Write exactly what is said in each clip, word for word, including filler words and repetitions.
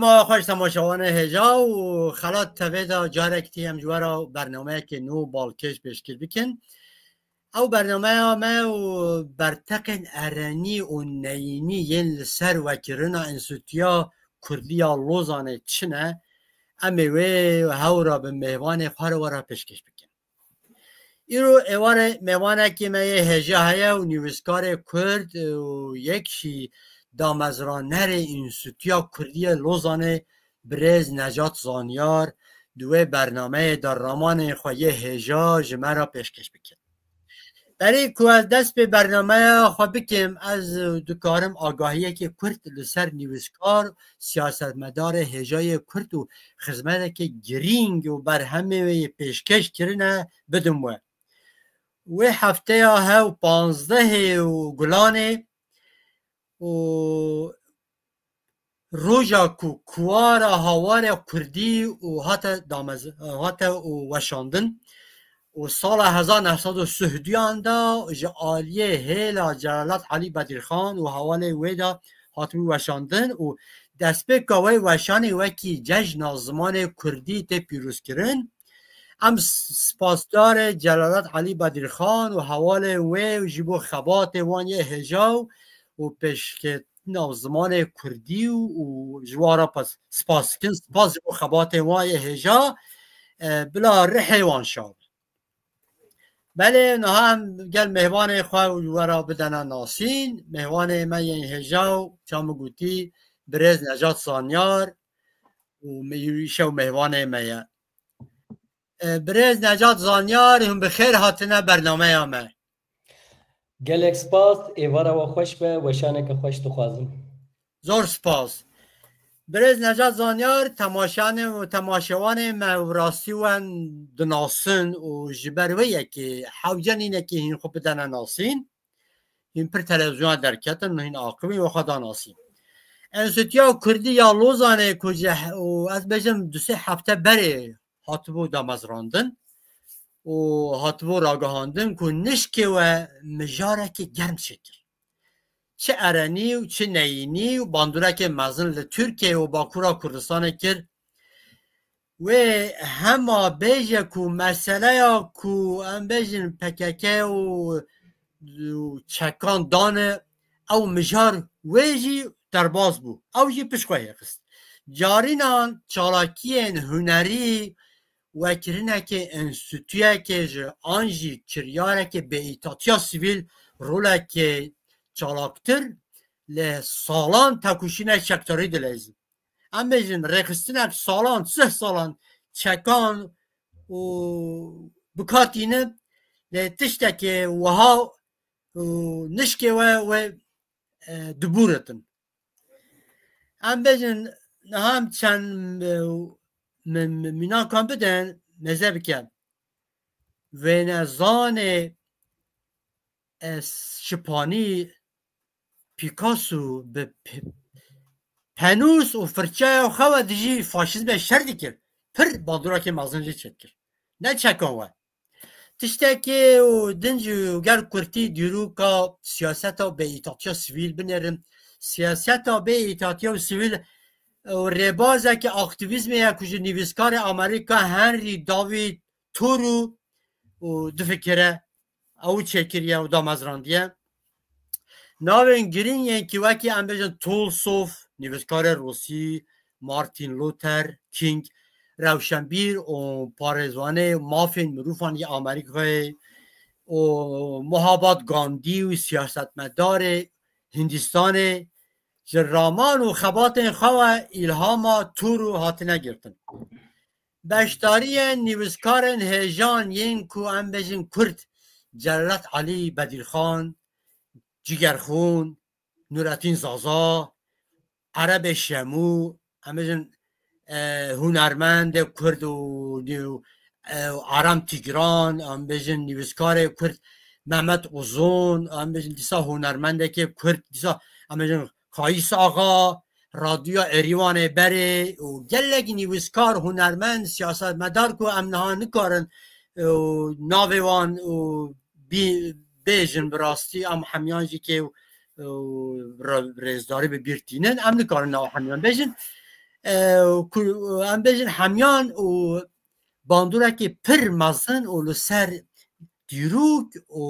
Ma xweş temaşevanê hêja û Xelat T V de carek tî em ji we re bernameyekê nû balkêş pêşkir bikin. Ew bernameya me û berteqên erenî û neyînî yên li ser vekirina Înstîtuya Kurdî ya Lozanê çi ne, em ê wê hew re bi mêvanê xwe re we re pêşkêş bikin. Îro êvarê mêvanekî me yê hêja heye û nivîskarê Kurd û yek jî damezranerê Înstîtuya Kurdî yê Lozanê birêz Necat Zanyar di wê bernameyê de ramanên xwe yê hêja ji me re pêşkêş bikin. Berî ku ez dest pê bernameya xwe bikim, ez dikarim agahiyekê kurt li ser nivîskar, siyasetmedarê hêjayê Kurd û xizmeteke girîng û berhemê wê yê pêşkêş kirine bidim we. Wê hefteya hew panzdehê û Gulanê û roja ku kuwara hawara Kurdî û hate damez-, hate û weşandin û sala hezar neh sed û sih û duyan de ji aliyê hêla Celalet Elî Bedirxan û hawalê wê de hatibû weşandin û destpêka wê weşanê wekî cejna zimanê Kurdî tê pîrozkirin. Em s-, spasdarê Celalet Elî Bedirxan û hawalê wê ji bo xebatê wan yê hêja û pêşketina zimanê Kurdî û, û ji wan re pas-, spas dikin. Spas ji bo xebatê wan yê hêja, e, bila rihê wan şa. Belê, niha em gel mêvanê xwe û we re bidene nasîn. Mêvanê me yên hêja û çawa min gotî, birêz Necat Zanyar û me-, îşew mêvanê me ye. E, birêz Necat Zanyar, hûn bi xêr hatine bernameya me. Gelek spas, êvara we xweş be, weşaneke xweş dixwazim. Zor spas. Birêz Necat Zanyar, temaşanê û temaşevanê me û rastî wen dinasin û ji ber wê yekê hewce nîne ke hîn xwe bidene nasîn. Hîn pir televîzyona derketin, hîn aqibî we xwe da nasîn. Enstîtuya Kurdî ya Lozanê ku ji he-, û ez bêjim du sê hefte berê hatibû damezrandin û hatibû ragihandin ku nişkê we mijareke germ çêkir. Çi erenî û çi neyînî û bandoreke mezin li Tirkiye û Bakura Kurdistanê kir. Wê hema bêje ku meseleya ku em bêjin P K K û, û çekan dane, ew mijar wê jî derbas bû. Ew jî pişt xwe hêxist. Carînan çalakiyên hunerî, wekirinekê enstîtuyekê ji an jî kiryareke bêîtatiya sivîl rolekê çalaktir li salan tekoşînek çekdarî dileyzin. Em bêjin rêxistinek salan, sih salan çekan û bikatîne lê tiştekê wiha û nişkê we, we, e, dibûritin. Em bêjin niha em çend, e, mi-, mi-, mînakan bidin, mêze bike. Wênezanê, e, şipanî Picasso bi pe-, penûs û firçeya xwe ve dijî faşîzmê şer dikir. Pir bandoreke mezin jî çêdikir. Ne çekan we. Tiştekê û din jî û ger kurtî dîroka siyaseta bêîtatiya sivîl binêrin. Siyaseta bêîtatiya û sivîl û rêbazeke aktîvîzmê ye ku ji nivîskarê Amerîka Henry David Thoreau û difikire, ew çêkiriye û damezrandiye. Navên girîng yên ki wekî em bêjin Tolstoy, nivîskarê Rûsî, Martin Luther King, rewşenbîr û parêzvanê mafên mirovan yê Amerîkayê û Mohabbat Gandhi û siyasetmedarê Hindistanê ji raman û xebatên xwe ve îlhama Thoreau hatine girtin. Beşdariyên nivîskarên hêjan yên ku em bêjin Kurd, Celalet Elî Bedirxan, Cigerxûn, Nurettin Zaza, Erebê Şemû, em bêjin, e, hunermendê Kurd û, û, e, Aram Tîgran, em bêjin nivîskarê Kurd Mehmet Uzun, em bêjin dîsa hunermendekê Kurd, dîsa em bêjin Kayîs Axa, Radyoya Êrîvanê berê û gelek nivîskar, hunermend, siyasetmedar ku em niha nikarin, e, û navê wan û bî-, bêjin bi rastî em hemiyan jî kê û, û re-, rêzdarî bi bîr tînin, em nikarin nav hemiyan bêjin. e, ku, em bêjin hemiyan û bandoreke pir mezin û li ser dîrok û,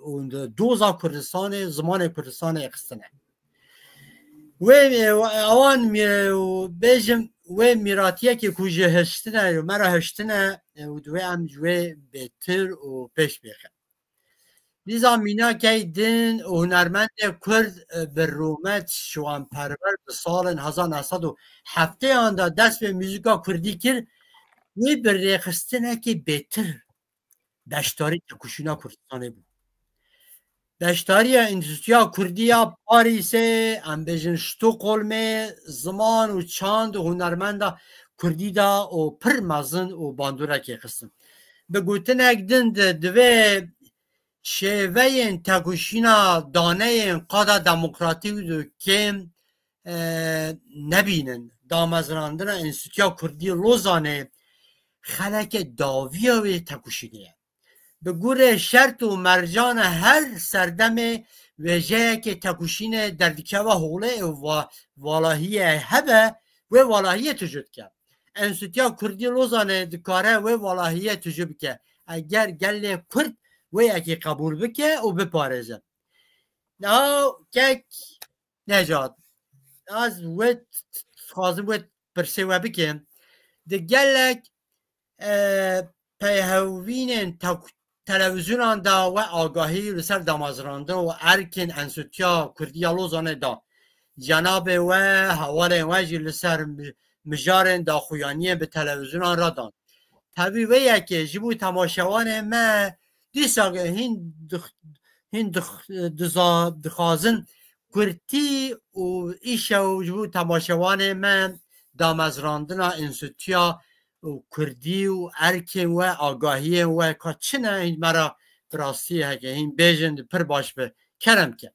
û doza Kurdistanê, zimanê Kurdistanê xistine. Wê, e, ewan mi-, û bêjim, wê mîratiyekê ku ji hiştine, me re hiştine, e, û divê em ji wê bêtir û pêş bêxin. Dîsa mînakey din û hunermendê Kurd, e, bi rûmet Şiwanperwer di salên hezar neh sed û hefteyan de dest bi muzîka Kurdî kir, wê bi rêxistinekê bêtir beşdarî têkoşîna Kurdistanê bû. Beşdariya Enstîtuya Kurdî ya Parîsê, em bêjin Stockholmê, ziman û çand û hunermenda Kurdî de û pir mezin û bandorek jê xistin. Bi gotinek din de divê şêveyên têkoşîna daneyên qada demokratîk û kêm, e, nebînin. Damezrandina Enstîtuya Kurdî Lozanê xeleke dawiya wê têkoşînê ye. Bi gorê şert û mercana her serdemê wêjeyekê têkoşînê derdikeve holê û va-, valahiyê hebe, wê valahiyê tijû dike. Enstîtuya Kurdî Lozanê dikare wê valahiyê tijû bike. Eger gelê Kurd wê yekê qebûl bike û biparêze. Niha kek Necat, ez wê t-, t-, dixwazim wê pirsê we bikim. Di gelek, e, peyhewînên tek-, televîzyonan de we agahî li ser damezrandin û erkên Enstîtuya Kurdî ya Lozanê da. Cenabê we, hevalên we jî li ser mi-, mijarên daxuyaniyên bi televîzyonan re dan. Tevî vê yekê ji bo temaşevanê me dîsa hîn dix-, hîn dix-, diza-, dixwazin kurtî û îşew ji bo temaşevanê me damezrandina Enstîtuya û Kurdî û erkên we, agahiyên we ka çi ne, hîn me re bi rastî heke hîn bêjin, pir baş bi. Kerem ke.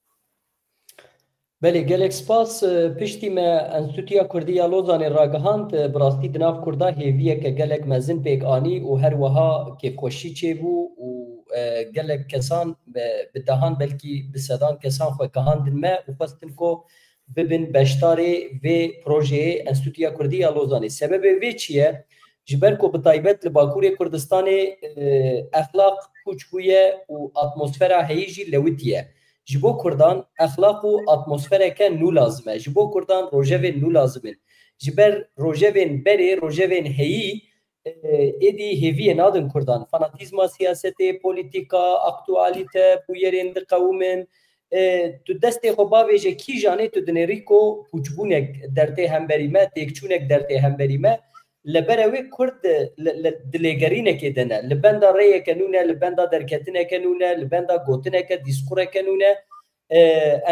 Belê, gelek spas. Piştî me Enstîtuya Kurdî ya Lozanê ragihand, bi rastî di nav Kurda hêviyeke gelek mezin pêk anî û her wiha kêfxweşî çêbû û, e, gelek kesan bi, bi dehan, belkî bi sedan kesan xwe gihandin me û xwestin ku bibin beşdarê vê projeyê Enstîtuya Kurdî ya Lozanê. Sebebê vê çi ye? Ji ber ku bi taybet li Bakurê Kurdistanê, e, exlaq pûç bûye û atmosfera heyî jî lewitiye. Ji bo Kurdan exlaq û atmosfereke nû lazim e. Ji bo Kurdan rojevên nû lazim in. Ji ber rojevên berê, rojevên heyî, e, êdî hêviyê nadin Kurdan. Fanatîzma siyasetê, polîtîka, aktualîte, bûyerên diqewimin. E, tu destê xwe bavêje kîjanê, tu dinêrî ku pûçbûnek dertê hemberî me, têkçûnek dertê hemberî me. Li ber ew ê Kurd li, li, di lêgerînekê de ne. Li benda rêyeke nû ne, li benda derketineke nû ne, li benda gotineke, dîskureke nû ne. E,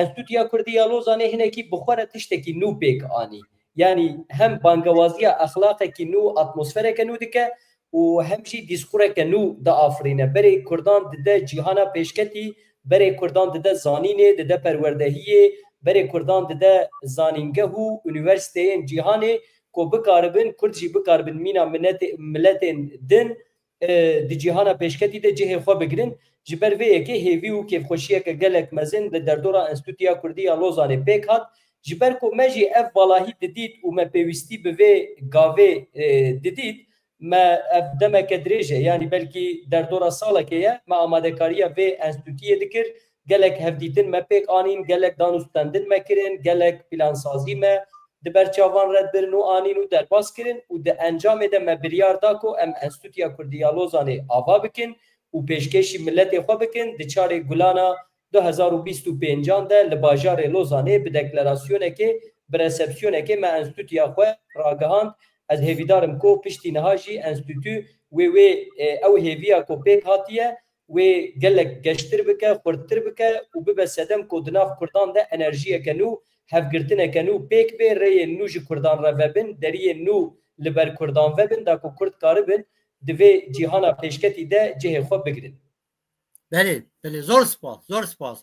Enstîtuya Kurdî ya Lozanê hinekî bi xwe re tiştekî nû pêk anî. Yanî hem bangewaziya exlaqekî nû, atmosfereke nû dike û hem jî dîskureke nû diafirîne. Berê Kurdan dide cîhana pêşketî, berê Kurdan dide zanînê, dide perwerdehiyê, berê Kurdan dide zanîngeh û unîversîteyên cîhanê ku bikaribin, Kurd jî bikaribin mîna minetê-, miletên din, e, di cîhana pêşketî de cihê xwe bigirin. Ji ber vê yekê hêvî û kêfxweşiyeke gelek mezin li derdora Enstîtuya Kurdî ya Lozanê pêk hat. Ji ber ku me jî ev valahî didît û me pêwîstî bi vê gavê, e, didît, me ev demeke dirêj e, yanî belkî derdora salekê ye, me amadekariya vê enstîtuyê dikir, gelek hevdîtin me pêk anîn, gelek dan û stendin me kirin, gelek plansazî me di ber çavan re dibirin û anîn û derbas kirin û di encamê de me biryar da ku em Enstîtuya Kurdî ya Lozanê ava bikin û pêşkêşî miletê xwe bikin di çarê Gulana du hezar û bîst û pêncan de li bajarê Lozanê bi deklarasyonekê, bi resepsiyonekê me enstîtuya xwe ragihand. Ez hêvîdar im ku piştî niha jî enstîtu wê, wê, e, ew hêviya ku pêk hatiye, wê gelek geştir bike, xurttir bike û bibe sedem ku di nav Kurdan de enerjiyeke nû, hevgirtineke nû pêk bê, rêyên nû ji Kurdan re vebin, deriyên nû li ber Kurdan vebin, da ku Kurd karibin di vê cîhana pêşketî de cihê xwe bigirin. Belê, belê, zor spas, zor spas.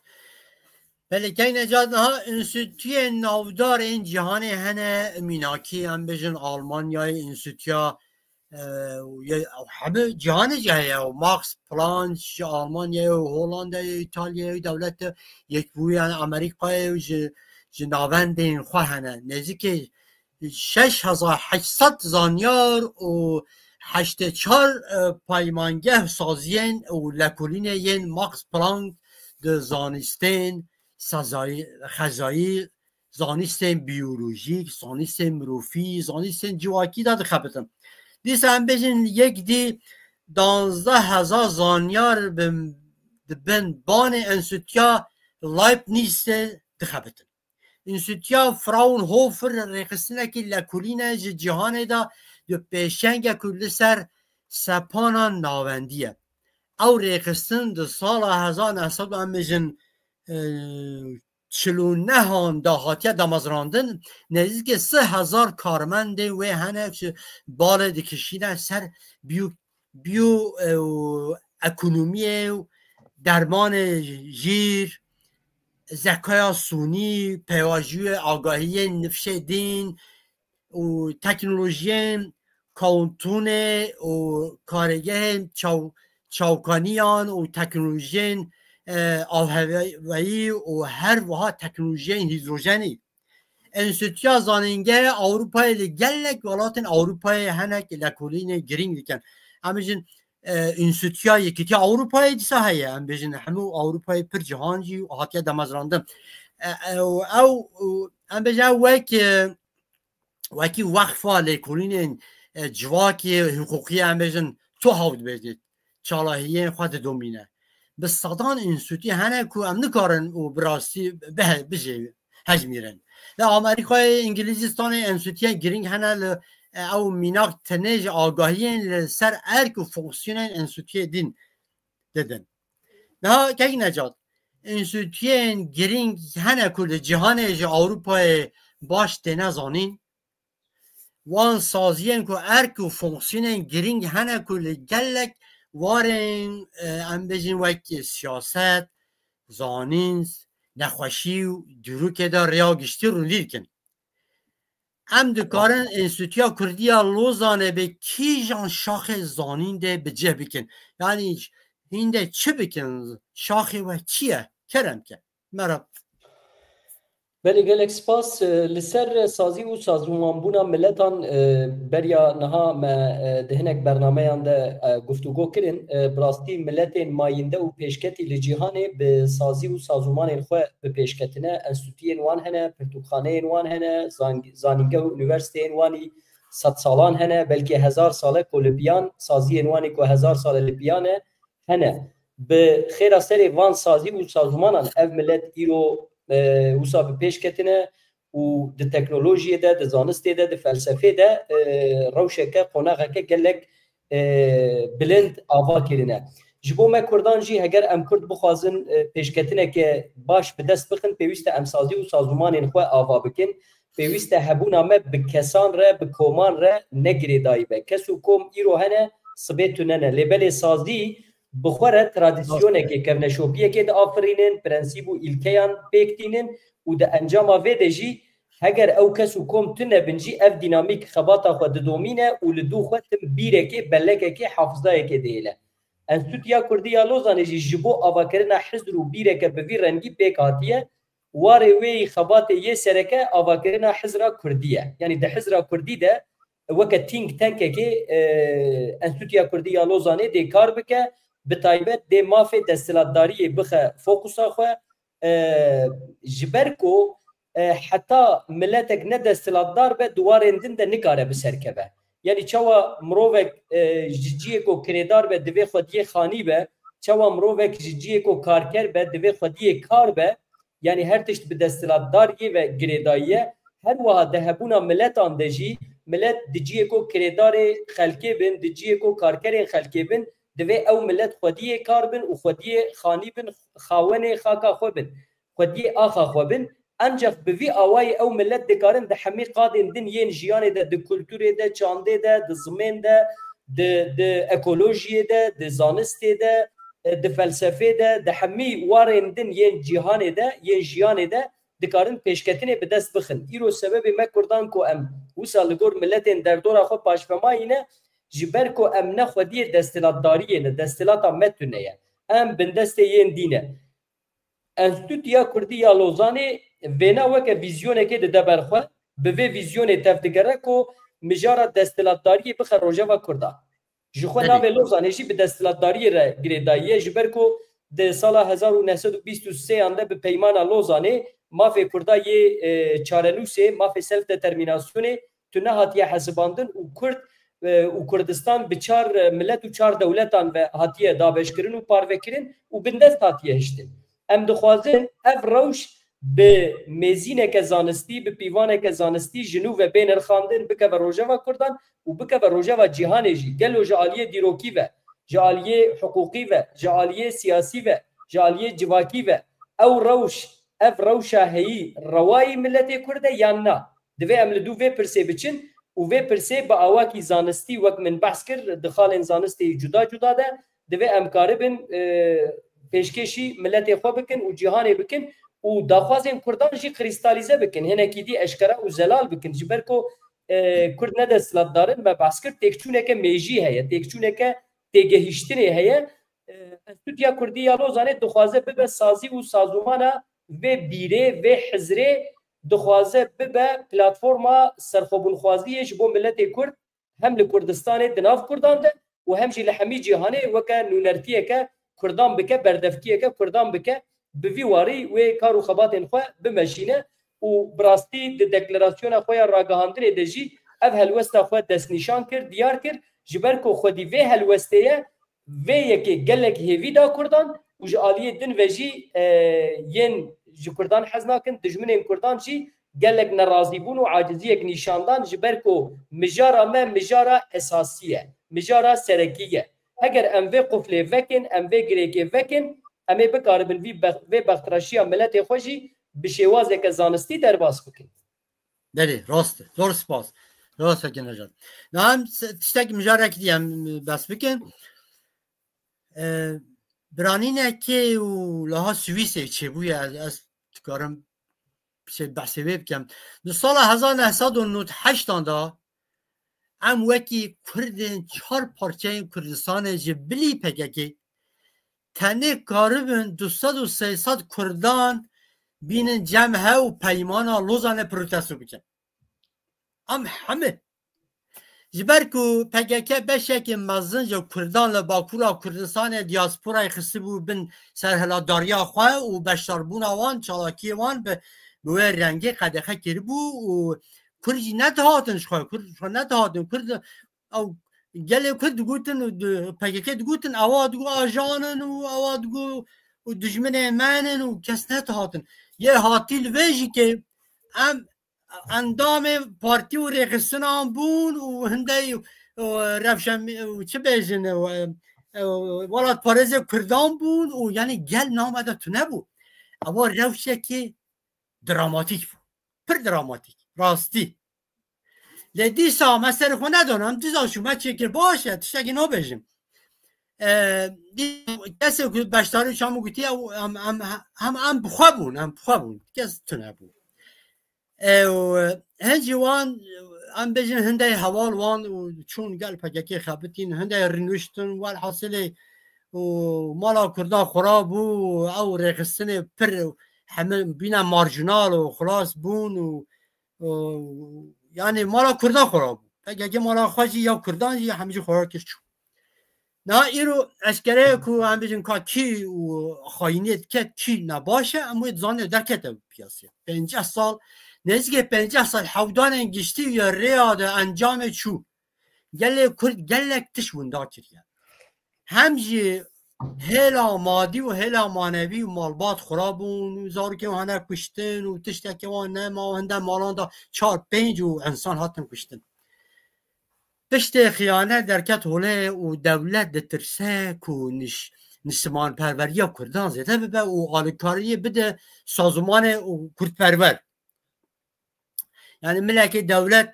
Belê, key Necat, niha înstîtuyên navdar ên cîhanê hene, mînakî, em bêjin Almanyayê, înstîtuya, e, ye-, hemû cîhanê jî heye, û Max Planck ji Almanyayê û Holandayê, Îtalyayê û dewlete Yekbûyî, yanî Amerîkayê û ji, ji navendên xwe hene. Nêzîkê şeş hezar heşt sed zanyar û heştê çar, e, peymangeh saziyên û lekolînê yên Max Planck di zanistên sezayî, xezayî, zanistên biyolojîk, zanistên mirovî, zanistên civakî de dixebitin. Dîsa em bêjin yek dî danzdeh hezar zanyar bi, di bin banê Enstîtuya Leibnizê dixebitin. Înstîtuya Fraunhofer rêxistinekî lekolîn e ji cîhanê de, di pêşengek ku li ser sepana navendî ye. Ew rêxistin di sala hezar neh sed û em bêjin, e, çil û nehan de hatiye damezrandin, nêzîkî sê hezar karmendê wê hene ku balê dikişîne ser biyo-, biyo-, e, û ekonomiyê û dermanê jîr, zekaya sûnî, pêvajoyê agahiyên nifşê din û teknolojiyên kawntûnê û karêgehên çaw-, çawkaniyan û teknolojiyên, e, avhewayî û her wiha teknolojiyên hîdrojenî. Enstîtuya Zanîngehê Ewropayê li gelek welatên Ewropayê hinek lekolînê girîng dikin. Em bêjin, e, Înstîtuya Yekîtiya Ewropayê dîsa heye. Em bêjin hemû Ewropayê pir cihan jî hatiye damezrandin. E, e, û ew, û em bêjin ew wek, e, wekî wexfa lêkolînên, e, civakê, hiqûqiyê, em bêjin TUHAW dibêjin, çalahiyên xwe didomîne. Bi sedan înstîtûyê hene ku em nikarin û bi rastî bihe-, bijê-, hejmîrin. Li Amerîkayê, Îngilîzistanê enstîtûyên girîng hene li, e, ew mînak tenê ji agahiyên li ser erk û fonksiyonên enstîtûyê din didin. Niha kek Necat, înstîtûyên girîng hene ku li cîhanê ji Ewropayê baş têne zanîn. Wan saziyên ku erk û fonksiyonên girîng hene ku li gelek warên, e, em bêjin wek siyaset, zanîn, nexweşî û dîrokê de rêya giştî rûndî dikin. Em dikarin Înstîtuya Kurdî ya Lozanê bi kîjan şaxê zanîn de bi cih bikin? Yanî hîn de çi bikin? Şaxê we çi ye? Kerem ke. Merhaba. Belê, gelek spas. E, li ser sazî û sazûmanbûna miletan, e, beriya niha me, e, di hinek bernameyan de, e, guftûgo kirin. E, bi rastî miletên mayînde û pêşketî li cîhanê bi sazî û sazûmanên xwe bi pêş ketine. Enstîtuyên wan hene, pirtûkxaneyên wan hene, zang-, zanîngeh û unîversîteyên wanî sedsalan hene, belkî hezar sal e ku li biyan, saziyên wanî ku hezar sal e li biyan e, hene. Bi xêra serê van sazî û sazûmanan ev milet îro, e, wisa bi pêş ketine û di teknolojiyê de, di zanistê de, di felsefê de, e, rewşeke, qonaxeke gelek, e, bilind ava kirine. Ji bo me Kurdan jî, heger em Kurd bixwazin, e, pêşketineke baş bi dest bixin, pêwîst e em sazî û sazûmanên xwe ava bikin. Pêwîst e hebûna me bi kesan re, bi koman re ne girêdayî be. Kes û kom îro hene, sibê tune ne. Lê belê sazî bi xwe re tradisyonekê, kevneşopiyekê diafirînin, prensîb û îlkeyan pêk tînin û di encama vê de jî heger ew kes û kom tune bin jî ev dînamîk xebata xwe didomîne û li dû xwe tim bîrekê, bellekekê, hafizayekê dihêle. Enstîtuya Kurdî ya Lozanê jî ji bo avakirina hizr û bîreke bi vî rengî pêk hatiye. Warê wê yî xebatê yê sereke avakirina hizra Kurdî ye. Yanî di hizra Kurdî de weke think tankekê, e, Enstîtuya Kurdî ya Lozanê dê kar bike, bi taybet dê mafê desthilatdariyê bixe fokusa xwe, e, ji ber ku, e, heta miletek ne desthilatdar be, di warên din de nikare bi ser keve. Yanî çawa mirovek, e, ji ciyê ku kirêdar be, divê xwediyê xanî be, çawa mirovek ji ciyê ku karker be, divê xwediyê kar be, yanî her tişt bi desthilatdariyê ve girêdayî ye. Her wiha di hebûna miletan de jî, milet di ciyê ku kirêdarê xelkê bin, di ciyê ku karkerên xelkê bin, divê ew milet xwediyê kar bin û xwediyê xanî bin, xawenê xaka xwe bin, xwediyê axa xwe bin. Ancak bi vî awayî ew milet dikarin di hemî qadên din yên jiyanê de, di kulturê de, çandê de, di zimên de, di, di ekolojiyê de, di zanistê de, e, di felsefê de, di hemî warên din yên cîhanê de, yên jiyanê de dikarin pêşketinê bi dest bixin. Îro sebebê me Kurdan ku em wisa li gor miletên derdora xwe paşvemayî ne, ji ber ku em ne xwediyê desthilatdariyê ne, desthilata me tune ye. Em bindestê yên dî ne. Enstîtuya Kurdî ya Lozanê vêna weke vîzyonekê dide ber xwe. bi vê vîzyonê tevdigere ku mijara desthilatdariyê bixe rojeva Kurda. Ji xwe navê Lozanê jî bi desthilatdariyê re girêdayî ye, ji ber ku di sala hezar û neh sed û bîst û sê an de bi Peymana Lozanê mafê Kurda yê, e, çarenûsê, mafê self-determinasyonê tu nehatiye hesibandin û Kurd, e, û Kurdistan bi çar, e, milet û çar dewletan ve hatiye dabeşkirin û parvekirin û bindest hatiye hiştin. Em dixwazin ev rewş bi mêzîneke zanistî, bi pîvaneke zanistî ji nû ve bê nirxandin, bikeve rojeva Kurdan û bikeve rojeva cîhanê jî. Gelo ji aliyê dîrokî ve, ji aliyê hiqûqî ve, ji aliyê siyasî ve, ji aliyê civakî ve ew rewş, ev rewşa heyî rewayî miletê Kurd e yan na? Divê em li dû vê pirsê biçin û vê pirsê bi awakî zanistî, wek min behs kir, di xalên zanistê cuda cuda de divê em karibin, e, pêşkêşî miletê xwe bikin û cîhanê bikin û daxwazên Kurdan jî krîstalîze bikin, hinekî dî eşkera û zelal bikin. Ji ber ku, e, Kurd ne desthilatdar in, me behs kir, têkçûneke mêjî heye, têkçûneke têgehîştinê heye. E, Enstîtuya Kurdî ya Lozanê dixwaze bibe sazî û sazûmana vê bîrê, vê hizrê, dixwaze bibe platforma serxwebûnxwaziyê ji bo miletê Kurd, hem li Kurdistanê di nav Kurdan de û hem jî li hemî cîhanê weke nûnertiyeke Kurdan bike, berdevkiyeke Kurdan bike, bi vî warî wê kar û xebatên xwe bimeşîne û bi rastî di deklarasyona xwe ya ragihandinê de jî ev helwesta xwe destnîşan kir, diyar kir, ji ber ku xwedî vê helwestê ye, vê yekê gelek hêvî da Kurdan û ji aliyê din ve jî, e, yên ji Kurdan hez nakin, dijminên Kurdan jî gelek nerazîbûn û aciziyek nîşan dan, ji ber ku mijara me mijara esasî ye, mijara serekî ye. Heger em vê quflê vekin, em vê girêkê vekin, em ê bikaribin vî bex-, vê bextreşiya miletê xwe jî bi şêwazeke zanistî derbas bikin. Belê, rast e. Zor spas. Rast e, Nejat. Niha em se-, tiştek mijarekî dî em bes bikin. E, biranînekê û liha Swîsê çêbûye, ez, ez dikarim şey behsê wê bikim. Di sala hezar neh sed û nod heştan de em wekî Kurdên çar parçeyên Kurdistanê ji bilî P K K tenê karibin du sed û sê sed Kurdan bînin cem hev û peymana Lozanê protesto bikin. Em hemî. Ji ber ku P K K beşekî mezin ji Kurdan li Bakûra Kurdistanê diasporayê xistibû bin serhilatdariya xwe û beşdarbûna wan, çalakiyê wan bi, bi wê rengê qedexe kiribû û Kurd jî nedihatin ji xwe, Kurd ji xwe nedihatin. Kurd, ew gelê Kurd digotin û di-, P K K digotin, ewa digo ajan in û ewa digo û dijminê me in û kes nedihatin. Yê hatî li vê jî ke em endamê partî û rêxistinan bûn û hindey, e, rewşen, e, çi bêjin, e, e, welatparêzê Kurdan bûn û, yanî, gel name de tune bû. Ewa rewşekê dramatîk bû. Pir dramatîk. Rastî. Lê dîsa me serê xwe nedana, em dîsa çû me çêkir, baş e, tiştekî nabêjim. E, dî-, kesê ku beşdarî çamu gotiye, ew em, em, em, em bi xwe bûn, em bi xwe bûn. Kes tune bû. E, û hincî wan, em bêjin hindey heval wan û çûn gel P K K xebitîn, hindey rûniştin, welhasilê û mala Kurda xira bû, ew rêxistinê pir heme bîne marjinal û xilas bûn û, û, yanî mala Kurda xira bû. P K K mala xwe jî ya Kurdan jî hemî jî xira kir çû. Niha îro eşkere ye ku em bêjin ka kî û xayîniyê dike, kî ne baş e, em wê dizanin derkete piyasê. Pêncî sal, nêzîkê pêncî sal hewdanên giştî ya rêya de encamê çû. Gelê Kurd gelek tişt winda kiriye. Hem jî hêla madî û hêla manevî û malbat xira bûn û zarokên wan hene kuştin û tiştekê wan nema û hinde malan de çar pênc û insan hatin kuştin. Piştê xiyanet derket holê û dewlet ditirse ku niş-, niştimanperweriya Kurdan zêde bibe û alîkariyê bide sazûmanê û kurdperwer. Yanî milekê dewlet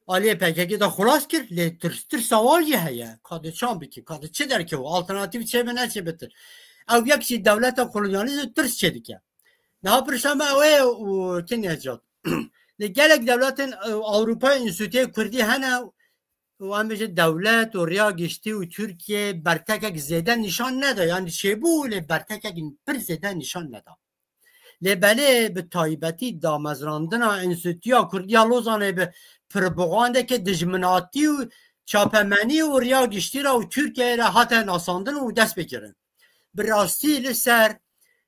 aliyê P K K de xilas kir, lê tirs, tirsa wan jî heye. Ka tu çand bikî, ka tu çi derkevî, alternatîf çêbe neçêbe tu. Ew yek jî dewleta kolonyalîzm tirs çêdike. Niha pirsa me ew ê û kê Necat. Lê gelek dewletên, e, Ewropa Înstîtûyê Kurdî hene û em bêjin dewlet û riya giştî û Tirkiye bertekek zêde nîşan neda. Yanî çêbû lê bertekek pir zêde nîşan neda. Lê belê bi taybetî damezrandina Înstîtuya Kurdî ya Lozanê bi propagandeke dijminatî û çapemenî û riya giştî re û Tirkiyeyê re hate nasandin û dest pê kirin. Bi rastî li ser,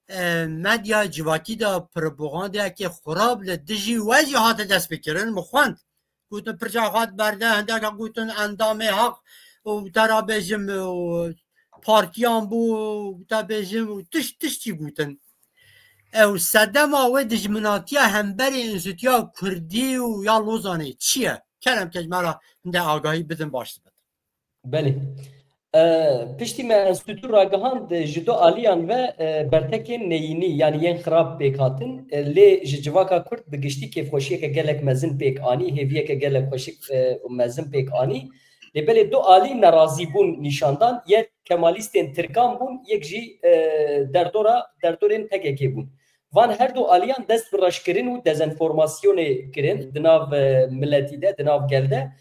e, medya civakî de propagandeyeke xurab li dijî we jî hate dest pê kirin. Min xwend. Gotin pirça xwe berde, hindeka gotin endamê Heq û te ra bêjim û partiyan bû û te bêjim û tişt, tişt jî gotin. Ew sedema wê dijminatiya hemberî Înstîtuya Kurdî û ya Lozanê çi ye? Kerem ke ji me re hinde agahî bidin, baş dibin. Belê. E, piştî me enstîtu ragihand, ji du aliyan ve, e, bertekên neyînî, yanî yên xirab pêk hatin. E, lê ji civaka Kurd bi giştî kêfxweşiyeke gelek mezin pêk anî, hêviyeke gelek xweşik, e, û mezin pêk anî. Lê belê du alî nerazîbûn nîşan dan, yek Kemalîstên Tirkan bûn, yek jî, e, derdora, derdorên P K K bûn. Van her du aliyan dest bi reşkirin û dezenformasyonê kirin di nav, e, miletî de, di nav gel de.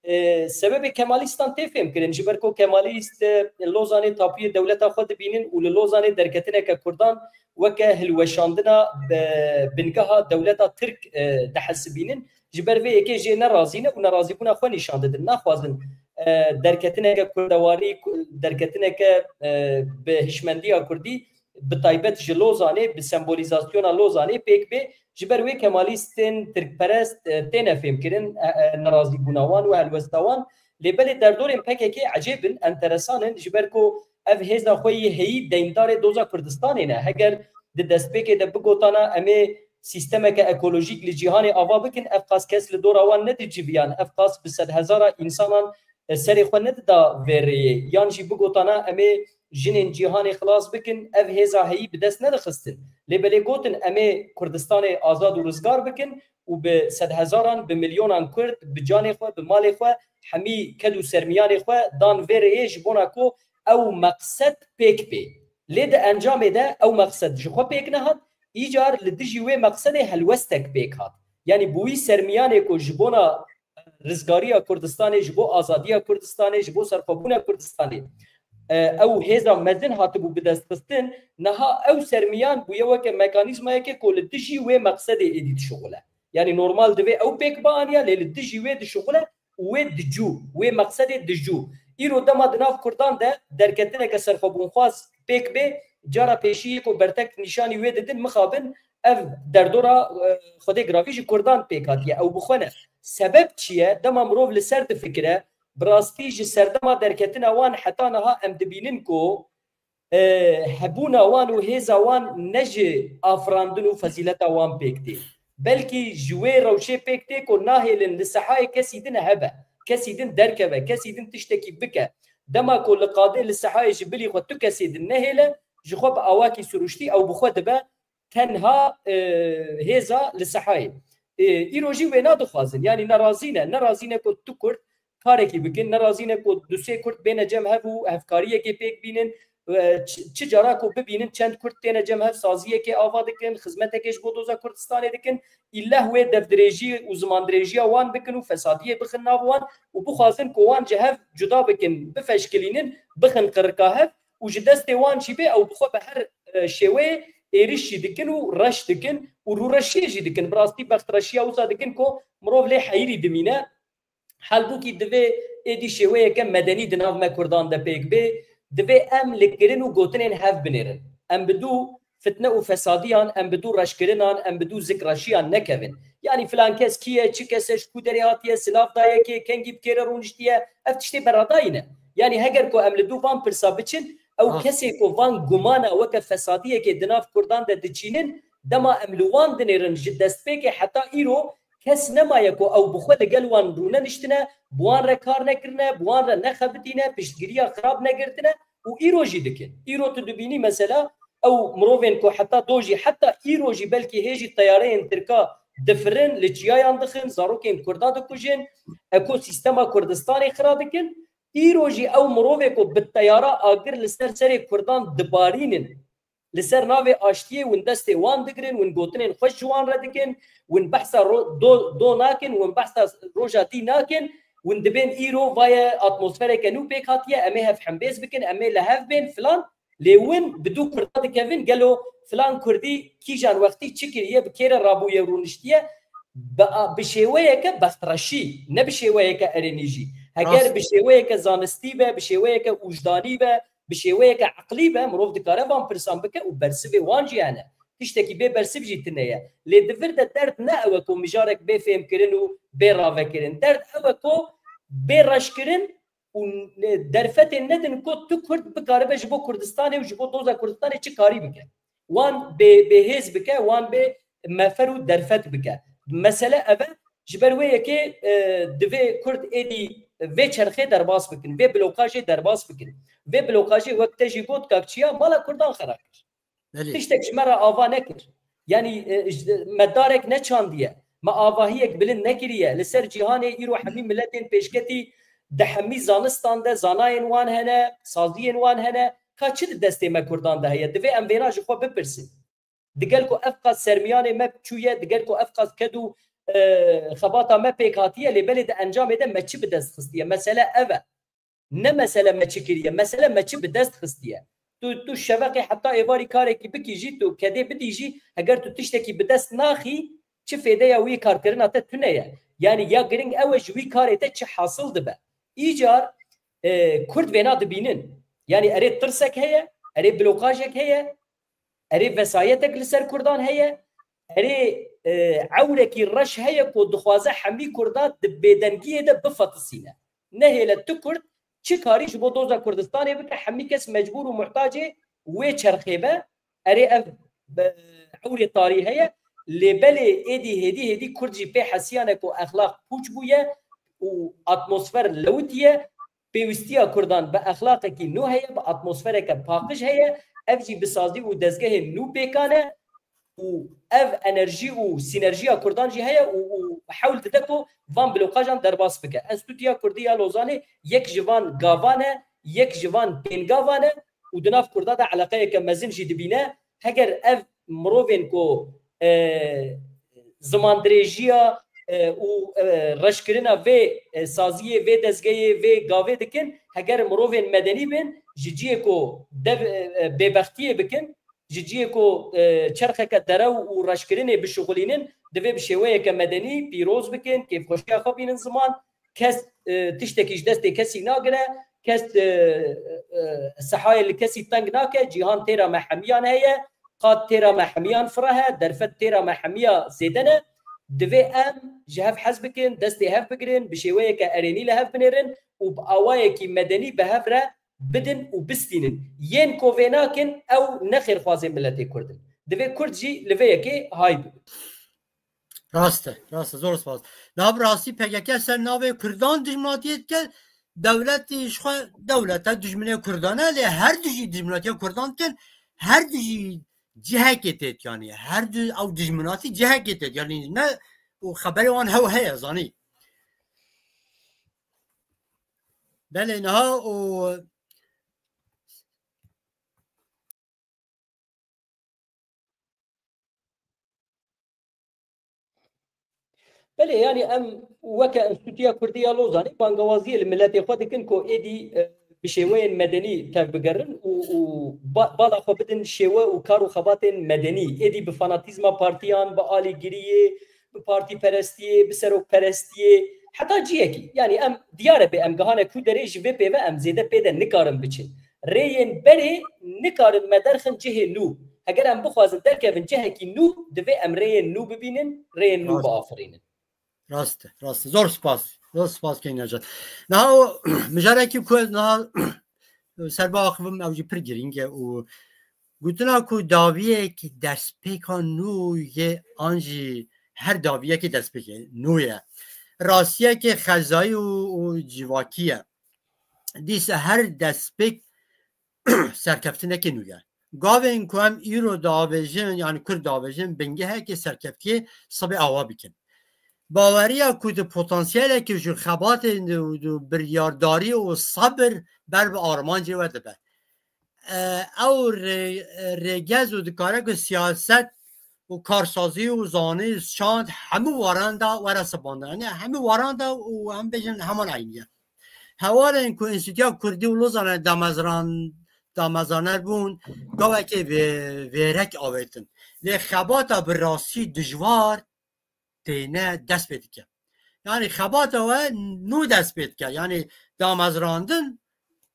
E, sebebê Kemalîstan tê fêhmkirin, ji ber ku Kemalîst, e, Lozanê tapuyê dewleta xwe dibînin û li Lozanê derketineke Kurdan weke hilweşandina bi-, bingeha dewleta Tirk, e, dihesibînin. Ji ber vê yekê jê nerazî ne û nerazîbûna xwe nîşan didin. Naxwazin, e, derketineke kurdewarî, ku-, derketineke, e, bi hişmendiya Kurdî, bi taybet ji Lozanê, bi sembolîzasyona Lozanê pêk bê, ji ber wê Kemalîstên tirkperest, e, têne fêmkirin, e, e, nerazîbûna wan û helwesta wan. Lê belê derdorên P K K ecêb in, enteresan in, ji ber ku ev hêza xwe yê heyî deyndarê doza Kurdistanê ne. Heger di destpêkê de bigotana, em ê sîstemeke ekolojîk li cîhanê ava bikin, ev qas kes li dora wan nediciviyan, ev qas bi sedhezara însanan, e, serê xwe nedida vê rêyê, yan jî bigotana, em ê jinên cîhanê xilas bikin, ev hêza heyî bi dest nedixistin. Lê belê gotin, em ê Kurdistanê azad û rizgar bikin û bi sedhezaran, bi milyonan Kurd, bi canê xwe, bi malê xwe, hemî ked û sermiyanê xwe dan vê rêyê ji bona ku ew meqsed pêk bê. Lê di encamê de ew meqsed ji xwe pêk nehat, îcar li dijî wê meqsedê helwestek pêk hat. Yanî bi wî sermiyanê ku ji bona rizgariya Kurdistanê, ji bo azadiya Kurdistanê, ji bo serxwebûna Kurdistanê, e, ew hêza mezin hatibû bidestxistin, niha ew sermiyan bûye weke mekanîzmayeke ku li dijî wê meqsedê êdî dişuxule. Yanî normal divê ew pêk bianiya, lê li dijî wê dişuxule û wê dicû, wê meqsedê dicû. Îro dema di nav Kurdan de derketineke serxwebûnxwaz pêk bê, cara pêşî yê ku bertek nîşanî wê didin, mixabin ev derdora, e, Xwedê giravî ji Kurdan pêk hatiye. Ew bi xwe ne. Sebeb çi ye? Dema mirov li ser difikire, bi rastî ji serdema derketina wan heta niha em dibînin ku, e, hebûna wan û hêza wan ne ji afirandin û fezîleta wan pêk tê. Belkî ji wê rewşê pêk tê ku nahêlin li sehayê kesî din hebe, kesî din derkeve, kesî din tiştekî bike. Dema ku li qadê li sehayê ji bilî xwe tu kesê din nehêle, ji xwe bi awakî siruştî ew bi xwe dibe tenha, e, hêza li sehayê. E, îro jî wêna dixwazin, yanî nerazî ne, nerazî ne ku tu Kurd karekî bikin, nerazî ne ku du sê Kurd bêne cem hev û hevkariyekê pêk bînin, e, çi, çi cara ku bibînin çend Kurd têne cem hev saziyekê ava dikin, xizmetekê ji bo doza Kurdistanê dikin, îlleh wê devdirêjî û zimandirêjiya wan bikin û fesadiyê bixin nav wan û bixwazin ku wan ji hev cuda bikin, bifeşkilînin, bixin qirika hev û ji destê wan jî bê ew bi xwe bi her, e, şêweyê êriş jî dikin û reş dikin û rûreşiyê jî dikin. Bi rastî bextreşiya wisa dikin ku mirov lê heyirî dimîne. Halbûkî divê êdî şêweyeke medenî di nav me Kurdan de pêk bê, divê em li kirin û gotinên hev binêrin. Em bi dû fitne û fesadiyan, em bi dû reşkirinan, em bi dû zikreşiyan nekevin. Yanî filan kes kî ye, çi kes e, ji ku derê hatiye, silav daye kê, kengî bi kê re rûniştiye, ev tiştê beradayî ne. Yanî heger ku em li dû van pirsa biçin, ew Ah. kesê ku van gumana weke fesadiyekê di nav Kurdan de diçînin, dema em li wan dinêrin ji destpêkê heta îro kes nemaye ku ew bi xwe li gel wan rûneniştine, bi wan re kar nekirine, bi wan re nexebitîne, piştgiriya xirab negirtine û îro jî dikin. Îro tu dibînî mesela ew mirovên ku heta do jî, heta îro jî belkî hê jî teyareyên Tirka difirin, li çiyayan dixin, zarokên Kurda dikujin, ekosîstema Kurdistanê xira dikin. Îro jî ew mirovê ku bi teyara agir li ser serê Kurdan dibarînin, li ser navê aştiyê win destê wan digirin, win gotinên xweş ji wan re dikin, win behsa ro-, do, do nakin, win behsa roja dî nakin, win dibên îro vaye atmosfereke nû pêk hatiye, em ê hev hembêz bikin, em ê li hev bên filan. Lê win bi du kurda dikevin, gelo filan kurdî kîjan wextî çi kiriye, bi kê re rabûye û rûniştiye, bi, bi şêweyeke bextreşî, ne bi şêweyeke erênî jî. Heger Rast. bi şêweyeke zanistî be, bi şêweyeke ûjdanî be, bi şêweyeke eqlî be, mirov dikare van pirsan bike û bersivê wan jî hene. Tiştekî bê bersiv jî tune ye. Lê di vir de derd ne ew e ku mijarek bê fêmkirin û bê ravekirin. Derd ew e ku bê reşkirin û derfetên nedin ku tu Kurd bikaribe ji bo Kurdistanê û ji bo doza Kurdistanê çi karî bike. Wan bê, bêhêz bike, wan bê mefer û derfet bike. Mesele ev e, ji ber wê yekê, e, divê Kurd êdî vê çerxê derbas bikin, vê blokajê derbas bikin. Vê blokajê wek te jî got, kak Çiya, mala Kurdan xera kir. Belê. Tiştek ji me re ava nekir. Yanî, e, ji, me darek neçandiye. Me avahiyek bilind nekiriye. Li ser cîhanê îro hemî miletên pêşketî di hemî zanistan de zanayên wan hene, saziyên wan hene. Ka çi di destê me Kurdan de heye? Divê em vêna ji xwe bipirsin. Digel ku ev qas sermiyanê me çûye, digel ku ev qas ked û, e, xebata me pêk hatiye, lê belê di encamê de me çi bi dest xistiye? Mesele ev e. Ne mesele me çi kiriye, mesele me çi bi dest xistiye. Tu, tu şeveqê heta êvarî karekî bikî jî, tu kedê bidî jî, heger tu tiştekî bi dest naxî, çi fêdeya wî karkirina te tune ye. Yanî ya giring ew e, ji wî karê te çi hasil dibe. Îcar, e, Kurd vêna dibînin. Yanî erê tirsek heye, erê blokajek heye, erê vesayetek li ser Kurdan heye, erê, e, ewrekî reş heye ku dixwaze hemî Kurda di bêdengiyê de bifatisîne. Nehêle tu Kurd çi karî ji bo doza Kurdistanê bike, hemî kes mecbûr û muhtacê wê çerxê be. Erê ev, be, ewrê tarî heye, lê belê êdî hêdî hêdî Kurd jî pê hesiyane ku exlaq pûç bûye û atmosfer lewitiye. Pêwîstiya Kurdan bi exlaqekî nû heye, bi atmosfereke paqij heye, ev jî bi sazî û dezgehên nû pêkan e û ev enerjî û sînerjiya Kurdan jî heye û, û hewl dide ku van blokajan derbas bike. Enstîtuya Kurdî ya Lozanê yek ji van gavan e, yek ji van pêngavan e û di nav Kurda de eleqeyeke mezin jî dibîne. Heger ev mirovên ku, e, zimandirêjiya, e, û, e, reşkirina vê, e, saziyê, vê dezgehê, vê gavê dikin, heger mirovên medenî bin, ji ciyê ku dev, e, e, bêbextiyê bikin, ji ciyê ku, e, çerxeke derew û reşkirinê bişuxulînin, divê bi şêweyeke medenî pîroz bikin, kêfxweşiya xwe bînin ziman, kes, e, tiştekî ji destê kesî nagire, kes, e, e, sehayê li kesî teng nake, cîhan têra me hemiyan heye, qat têra me hemiyan fira he, derfet têra me hemiya zêde ne. Divê em ji hev hez bikin, destê hev bigirin, bi şêweyeke erênî li hev binêrin û bi awayekî medenî bi hev re bidin û bistînin. Yên ku vê nakin, ew ne xêrxwazên miletê Kurd in. Divê Kurd jî li vê yekê hay bibe. Rast e, rast e, zor spas. Niha bi rastî P K K ser navê Kurdan dijminatiyê dike, dewletê ji xwe dewlete dijminê Kurdan e, lê her du jî dijminatiya Kurdan dikin, her du jî cihekê tê, yanî her du ew dijminatî cihekê tê, yanî ne û xeberê wan hew heye, zanî. Belê niha û Belê, yanî em weke Enstîtuya Kurdî ya Lozanê bangewaziyê li miletê xwe dikin ku êdî, e, bi şêweyên medenî tevbigerin û, û ba-, bala xwe bidin şêwe û kar û xebatên medenî. Êdî bi fanatîzma partiyan, bi alîgiriyê, bi partîperestiyê, bi serokperestiyê, heta ciyekî. Yanî em diyar e bê em gihane ku derê ji vê pê ve em zêde pê de nikarin biçin. Rêyên berê nikarin me derxin cihê nû. Heger em bixwazin derkevin cihekî nû, divê em rêyên nû bibînin, rêyên nû Rast. biafirînin. Rast e, rast e. Zor spas. Zor spas key Necat. Niha o mijarekî ku ez niha ser biaxivim ew jî pir girîng e û gotina ku dawiyek destpêka nû yê an jî her dawiyekê destpêkê nû ye. Rastiyekê xezayî û, û civakî ye. Dîsa her destpêk serkeftinekê nû ye. Gavên ku em îro diavêjin, yanî Kurd diavêjin, bingehekê serkeftiyê sibê awa bikin. Baweriya ku di potansiyelekê ji xebatên û, û biryardarî û sebir ber bi armancê we dibe. E, ew rê-, rêgez û dikare ku siyaset û karsazî û zanî, şand, hemû waran de were sibandin. Yanî hemû waran de û em bêjin heman eynî ye. Hevalên ku Enstîtuya Kurdî û Lozanê damezrand-, damezraner bûn, gavekê vê-, vêrek avêtin. Lê xebata bi rastî dijwar têne dest pê dike. Yanî xebata we nû dest pê dike. Yanî damezrandin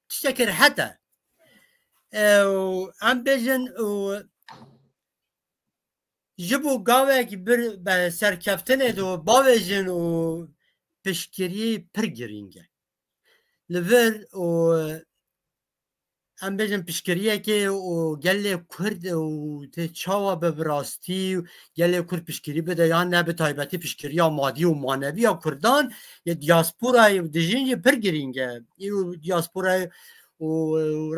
tiştekî rehet e. E, û em bêjin û ji bo gavek bir be serkeftinê de bavêjin û piştgirî pir girîng e. Li vir û em bêjin piştgiriyekê û gelê Kurd û tê çawa be bi rastî gelê Kurd piştgirî bide yan ne, bi taybetî piştgiriya madî û manevî ya Kurdan, yê diasporayê û dijîn jî pir girîng e. Îro diasporayê û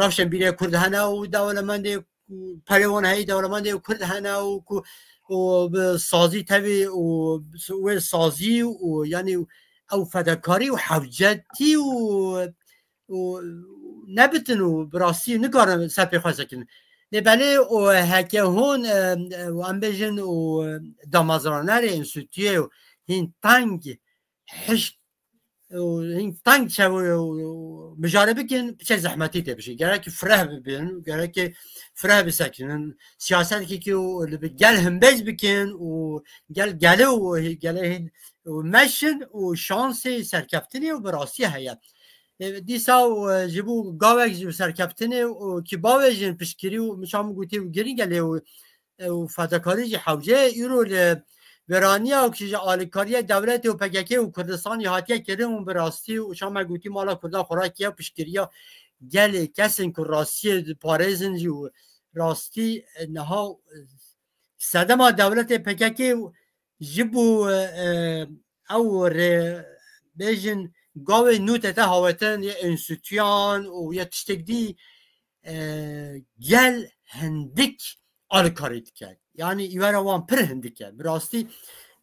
rewşenbîrê Kurd hene û dewlemendê ku perê wan heyî dewlemendê Kurd hene û ku û bi sazî tevî û wê sazî û yanî ew fedekarî û hewcetî û û nebitin û bi rastî nikarin ser pê xwe sekin. Lê belê û heke hûn, e, e, û em bêjin û damezranerê înstîtûyê û hîn teng hişk û hîn teng çew û mijare bikin, piçek zehmetî tê bişî. Gerekî fireh bibin, gerekî fireh bisekinin. Siyasetekî û li bi gel himbêz bikin û gel gelê û gelê hîn û meşin û şansê serkeftinê û bi rastî heye. E, dîsa û, e, ji bo gavek ji serkeftinê û kî bavêjin piştgirî û min çawa min gotî û girîng e lê û, e, û fedekarî jî hewce ye. Îro li vêraniya ku ji alîkariya dewletê û P K K û Kurdistanê hatiye kirin û bi rastî û çawa me gotî mala Kurdan xwerakî ye piştgiriya gelê kesên ku rastiyê diparêzin jî û rastî, e, niha, e, sedema dewletê P K K û ji bo, e, ew rê bêjin gavê nû tete hawetin ya înstîtûyan û ya tiştek dî, e, gel hindik alîkarî dike. Yanî îvera wan pir hindik e. Bi rastî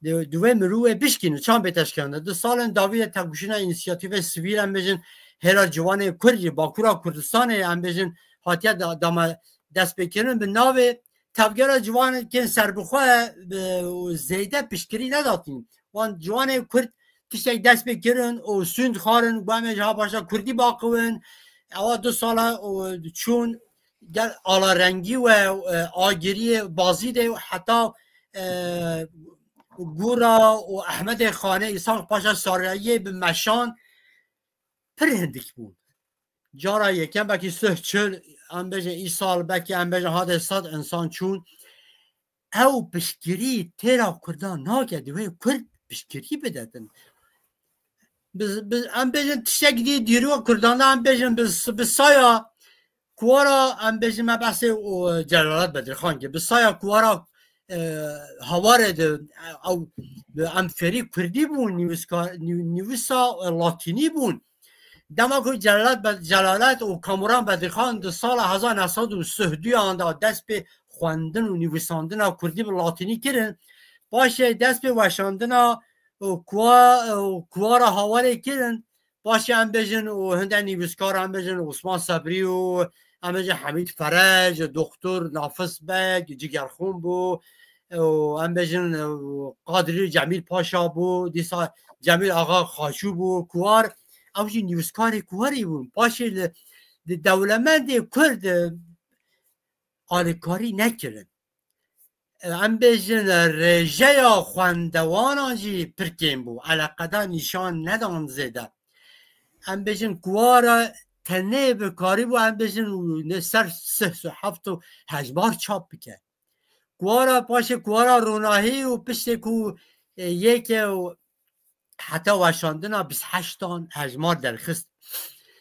di, di wê mirû wê bişkînin, çan bê teşkilande. Di salên dawî de tevkuşîna însiyatîfê sivîl, em bêjin hêla ciwanê Kurd jî, Bakura Kurdistanê, em bêjin hatiye da, dama destpêkirin bi navê Tevgera Ciwanên Serbixwe, e, û zêde piştgirî nedatîn. Wan ciwanê Kurd tiştek dest pê kirin û sûnd xwarin, got, em ê ji ha paşa Kurdî baqiwin. Ewa du sala û çûn gel alarengî we, e, agiriyê bazî de û heta, e, Gura û Ehmedê Xanê, îsan paşa Sarayê bi meşan pir hindik bûn. Cara yekem belkî sih çil, em bêjin îsal, belkî em bêjin hadê sed insan çûn. Ew piştgirî têra Kurdan nake, divê Kurd piştgirî bidetin. Bi, bi, em bêjin tiştek dî dîroya Kurdan de, em bêjin bi, bi saya Kuwara, em bêjin me behsê û Celalet Bedirxan kir. Bi saya Kuwara, e, hawarê de, ew, em fêrî Kurdî bûn, nivîskar-, nî-, nivîsa, e, latînî bûn. Dema ku Celalet Be-, Celalet û Kamuran Bedirxan di sala hezar neh sed û sih û duyan de dest pê xwendin û nivîsandina Kurdî bi latînî kirin, paşê dest pê weşandina û kuwa-, û Kuwara hawarê kirin, Paşê em bêjin û hinde nivîskar, em bêjin Osman Sebrî û em bêjin Hemîd Ferec, Doktor Nafiz Beg, Cigerxûn bû, û em bêjin, û Qadrî Cemîl Paşa bû, dîsa Cemîl Axa Xaçû bû, Kuwar, ew jî nivîskarê Kuwarî bûn. Paşê li, li dewlemendê Kurd, e, alîkarî nekirin. Em bêjin rêjeya xwendewanan jî pir kêm bû. Eleqeda nîşan nedan zêde. Em bêjin Kuwara tenê bi karîbû, em bêjin û ne ser sih û heft û hejmar çap bike. Kuwara paşê Kuwara Ronahî û piştê ku, e, yeke û heta weşandina bîst heştan hejmar derxist.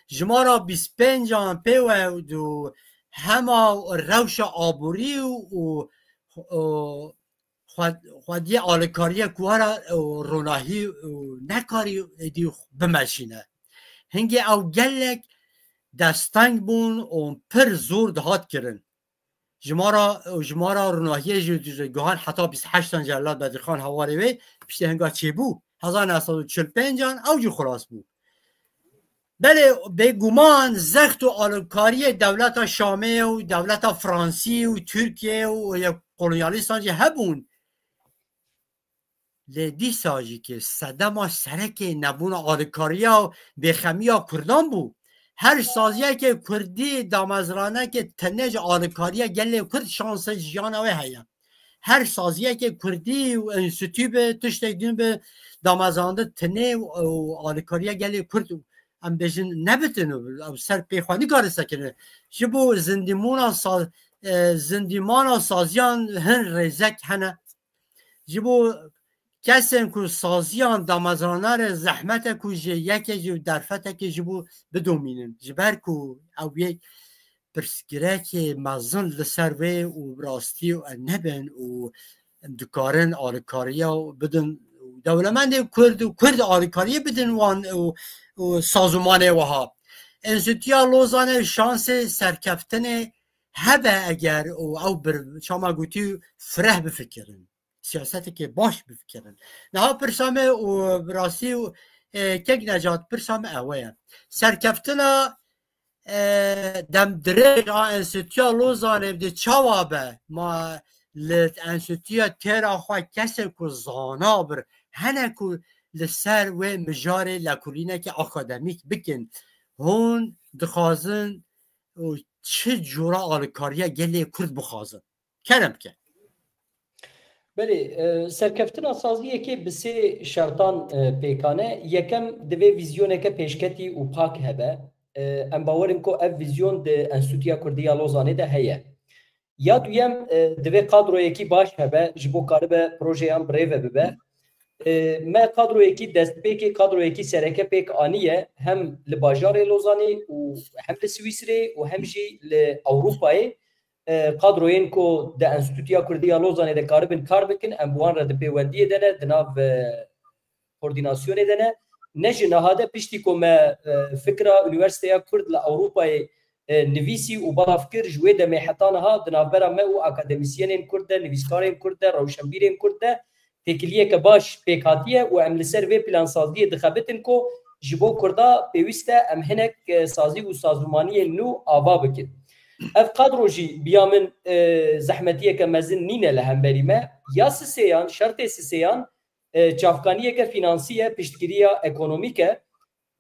Jimara bîst pêncan pê we û hema rewşa aborî û, û xwe-, xwediyê alîkariyê Kuwara û Ronahî û nekarî êdî bimeşîne. Hingê ew gelek desteng bûn û pir zor dihat kirin. Jimara, jimara ronahiyê jî, jî guhan heta bîst heştan Celal Bedirxan hawarê wê, piştî hinga çêbû, hezar neh sed û çil pêncan ew jî xilas bû. Belê, bêguman zext û alîkariyê dewleta Şamê û dewleta Fransî û Tirkiye û ya kolonyalîstan jî hebûn. Lê dîsa jî ki sedema serekê nebûna alîkariya û bêxemiya Kurdan bû, Her saziyekê kurdî damezranekê tenê ji alîkariya gelê kurd şansê jiyana wê heye. Her saziyekê kurdî û enstîtû bi tiştek din bi damezrandin tenê û alîkariya gelê kurd em bêjin nebitin û ew ser pê xwe nikare sekine. Ji bo zindîmona sa-, e, zindîmana saziyan hin rêzek hene. Ji bo kesên ku saziyan damezranare zehmet e ku ji yekê ji derfetekê ji bo bidomînin. Ji ber ku ew yek pirsgirêkê mezin li ser vê û rastî û nebin û dikarin alîkariya bidin dewlemendê Kurd û Kurd alîkariyê bidin wan û, û sazûmanê wiha. Enstîtuya Lozanê şansê serkeftinê hebe eger û ew bir çama gotî fireh bifikirin. Siyaseteke baş bifikirin. Niha pirsa me û bi rastî û, e, kek Necat pirsa me ewe ye. Serkeftina, e, demdirêj a Enstîtuya Lozanê di çawa be? Ma li Enstîtuya têra xwe kesê ku zana bir hene ku li ser wê mijarê lekulîneke akademîk bikin. Hûn dixwazin û çi cûra alîkariya gelê Kurd bixwazin? Kerem ke. Belê, e, serkeftina saziyekê bi sê şertan, e, pêkane. Yekem, divê vîzyoneke pêşketî û pak hebe. E, em bawer in ku ev vîzyon di Enstîtuya Kurdî ya Lozanê de heye. Ya duyem, e, divê kadroyekî baş hebe, ji bo karibe projeyan bi rê ve bibe. E, me kadroyekî destpêkê, kadroyekî sereke pêk aniye, hem li bajarê Lozanê û hem li Swîsrê û hem jî li Ewropayê. E, kadroyên ku di Enstîtuya Kurdî ya Lozanê de karibin kar bikin, em bi wan re di pêwendiyê de ne, di nav, e, koordînasyonê de ne. Ne ji niha de, piştî ku me, e, fikra Unîversîteya Kurd li Ewropayê, e, nivîsî û belav kir, ji wê demê heta niha di navbera me û akademîsyenên Kurd de, nivîskarên Kurd de, rewşenbîrên Kurd de têkiliyeke baş pêk hatiye û em li ser vê plansaziyê dixebitin ku ji bo Kurda pêwîst e em hinek, e, sazî û sazûmaniyên nû ava bikin. Ev kadro jî biya min, e, zehmetiyeke mezin nîne li hemberî me. Ya sisêyan, şertê sisêyan, e, çavkaniyeke fînansî ye, piştgiriya ekonomîk e.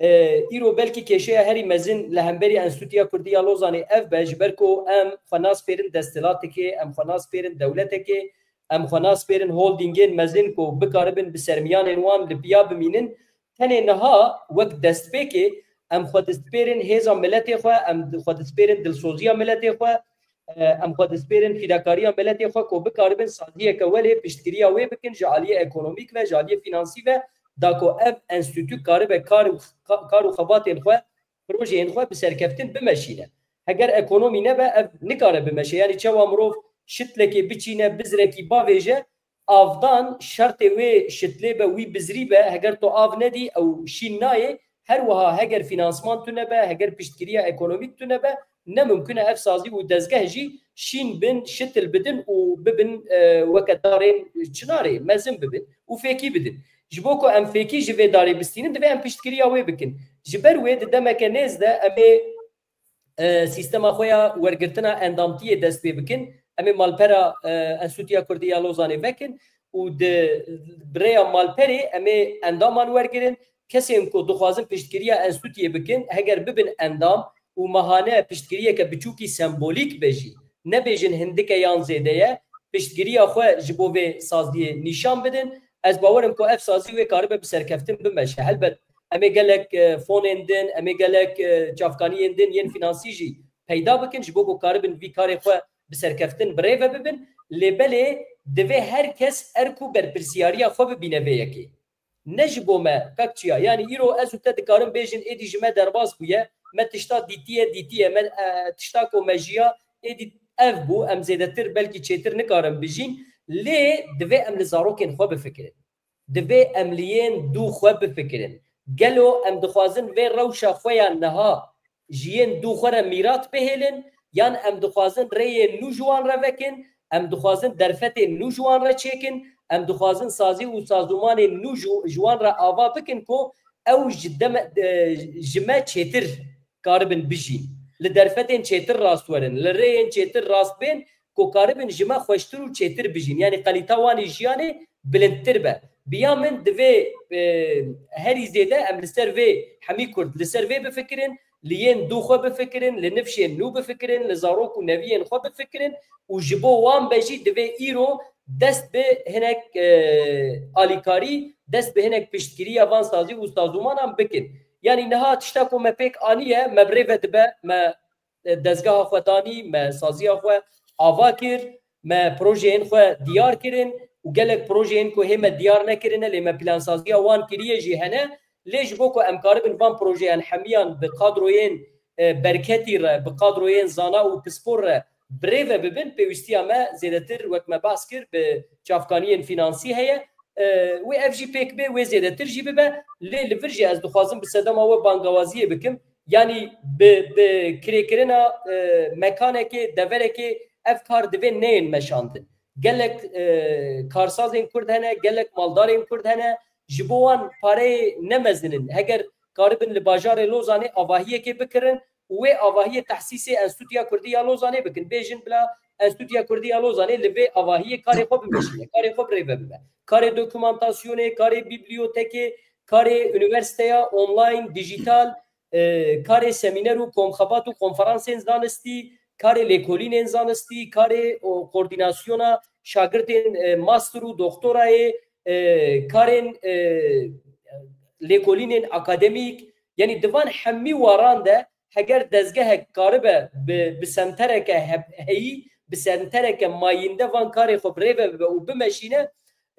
E, îro belkî kêşeya herî mezin li hemberî Enstîtuya Kurdî ya Lozanê ev be, ji ber ku em xwe nas pêrin desthilatekê, em xwe nas pêrin dewletekê, em xwe nas pêrin holdîngên mezin ku bikaribin bi sermiyanên wan li piya bimînin. Tenê niha wek destpêkê em xwe distpêrin hêza miletê xwe, em xwe distpêrin dilsoziya miletê xwe, e, em xwe dispêrin fîdakariya miletê xwe ku bikaribin saziyeke welê piştgiriya wê bikin ji aliyê ekonomîk ve, ji aliyê fînansî ve, da ku ev enstîtu karibe kar û, ka-, kar û xebatên xwe, projeyên xwe bi serkeftin bimeşîne. Heger ekonomî nebe, ev nikare bimeşe. Yanî çawa mirov şitlekê biçîne, bizrekî bavêje, avdan şertê wê şitlê be, wî bizrî be, heger tu av nedî, ew şîn nayê. Her wiha heger fînansman tune be, heger piştgiriya ekonomîk tune be, ne mimkun e ev sazî û dezgeh jî şîn bin, şitil bidin û bibin, e, weke darên çinarê mezin bibin û fêkî bidin. Ji bo ku em fêkî ji vê darê bistînin, divê em piştgiriya wê bikin. Ji ber wê di demeke nêz de em ê e, sîstema xwe ya wergirtina endamtiyê dest pê bikin. Em ê malpera, e, Enstîtuya Kurdî ya Lozanê vekin û di bi rêya malperê em ê endaman wergirin. Kesên ku dixwazin piştgiriya enstîtuyê bikin, heger bibin endam û mehane piştgiriyeke biçûkî sembolîk be jî, nebêjin hindike yan zêde ye, piştgiriya xwe ji bo vê saziyê nîşan bidin. Ez bawer im ku ev sazî wê karibe bi serkeftin bimeşe. Helbet em ê gelek, e, fonên din, em ê gelek, e, çavkaniyên din yên fînansî jî peyda bikin, ji bo ku karibin vî karê xwe bi serkeftin bi rê ve bibin. Lê belê divê her kes erk û berpirsiyariya xwe bibîne vê yekê. Ne ji bo me, kak çiya. Yanî îro ez û te dikarin bêjin, êdî ji me derbas bûye, me tişta dîtiye, dîtiye, me, e, tişta ku me jiya, êdî ev bû, em zêdetir belkî çêtir nikarin bijîn, lê divê em li zarokên xwe bifikirin. Divê em li yên dû xwe bifikirin. Gelo em dixwazin vê rewşa xwe ya niha ji yên dû xwe re mîrat bihêlin, yan em dixwazin rêyên nû ji wan re vekin, em dixwazin derfetên nû ji wan re çêkin, em dixwazin sazî û sazûmanên nû ji, ji wan re ava bikin ku ew ji deme, e, ji me çêtir karibin bijîn. Li derfetên çêtir rast werin, li rêyên çêtir rast bên ku karibin ji me xweştir û çêtir bijîn. Yanî kalîta wan ê jiyanê bilindtir be. Biya min divê, e, herî zêde em li ser vê hemî Kurd li ser vê bifikirin. li yên dû xwe bifikirin, li nifşên nû bifikirin, li zarok û neviyên xwe bifikirin û ji bo wan be jî divê îro dest bi hinek, e, alîkarî, dest bi hinek piştgiriya van sazî û sazûmanan bikin. Yanî niha tişta ku me pêk aniye, me bi rê ve dibe, me, e, dezgeha xwe danî, me saziya xwe ava kir, me projeyên xwe diyar kirin û gelek projeyên ku hê me diyar nekirine, lê me plansaziya wan kiriye jî hene. Lê ji bo ku em karibin van projeyan hemiyan bi kadroyên, e, berketî re, bi kadroyên zana û pispor re bi rê ve bibin, pêwîstiya me zêdetir, wek me behs kir, bi çavkaniyên fînansî heye. E, wê ev jî pêk bê, wê zêdetir jî bibe. Lê li vir jî ez dixwazim bi sedema we bangawaziyê bikim. Yanî bi, bi kirêkirina, e, mekanekê, deverekê ev kar divê neyên meşandin. Gelek, e, karsazên Kurd hene, gelek maldarên Kurd hene. Ji bo wan pareyê ne mezin in. Heger karibin li bajarê Lozanê avahiyekê bikirin û wê avahiyê tehsîsê Enstîtuya Kurdî ya Lozanê bikin. Bêjin bila Enstîtuya Kurdî ya Lozanê li vê avahiyê karê xwe bimeşîne, karê xwe bi rê ve bibe. Karê dokûmantasyonê, karê bibliotekê, karê unîversîteya online, dîjîtal, e, karê semîner û komxebat û konferansên zanistî, karê lêkolînên zanistî, karê, o, koordînasyona şagirtên, e, master û doktorayê, e, karên, e, lêkolînên akademîk, yanî di van hemî waran de heger dezgehek karibe bi, bi sentereke he-, heyî, bi sentereke mayînde van karê xwe bi rê ve bibe û bimeşîne,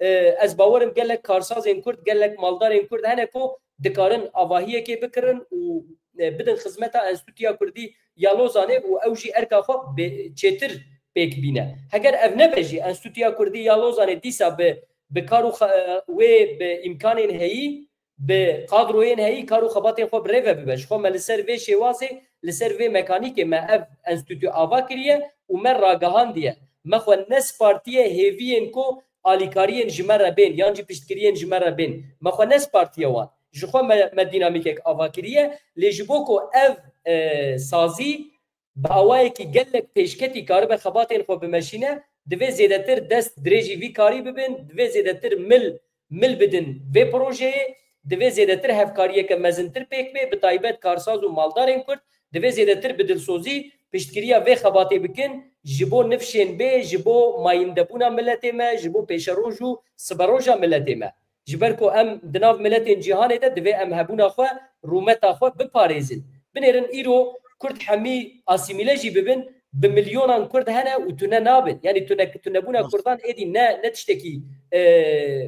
e, ez bawerim gelek karsazên Kurd, gelek maldarên Kurd hene ku dikarin avahiyekê bikirin û, e, bidin xizmeta Enstîtuya Kurdî ya Lozanê û ew jî erka xwe bê-, çêtir pêk bîne. Heger ev nebe jî, Enstîtuya Kurdî ya Lozanê dîsa bi, bi kar û xe-, wê bi îmkanên heyî, bi kadroyên heyî kar û xebatên xwe bi rê ve bibe. Ji xwe me li ser vê şêwazê, li ser vê mekanîkê me ev enstîtu ava kiriye û me ragihandiye. Me xwe nespartiye hêviyên ku alîkariyên ji me re bên yan jî piştgiriyên ji me re bên. Me xwe nespartiye wan. Ji xwe me, me dînamîkek ava kiriye. Lê ji bo ku ev, e, sazî bi awayekî gelek pêşketî karibe xebatên xwe bimeşîne, divê zêdetir dest dirêjî vî karî bibin, divê zêdetir mil, mil bidin vê projeyê, divê zêdetir hevkariyeke mezintir pêk bê, bi taybet karsaz û maldarên Kurd, divê zêdetir bi dilsozî piştgiriya vê xebatê bikin, ji bo nifşên bê, ji bo mayîndebûna miletê me, ji bo pêşeroj û siberoja miletê me. Ji ber ku em di nav miletên cîhanê de, divê em hebûna xwe, rûmeta xwe biparêzin. Binêrin îro Kurd hemî asîmîle jî bibin, bi milyonan Kurd hene û tune nabin. Yanî tune, tunebûna Kurdan êdî ne, ne tiştekî, e,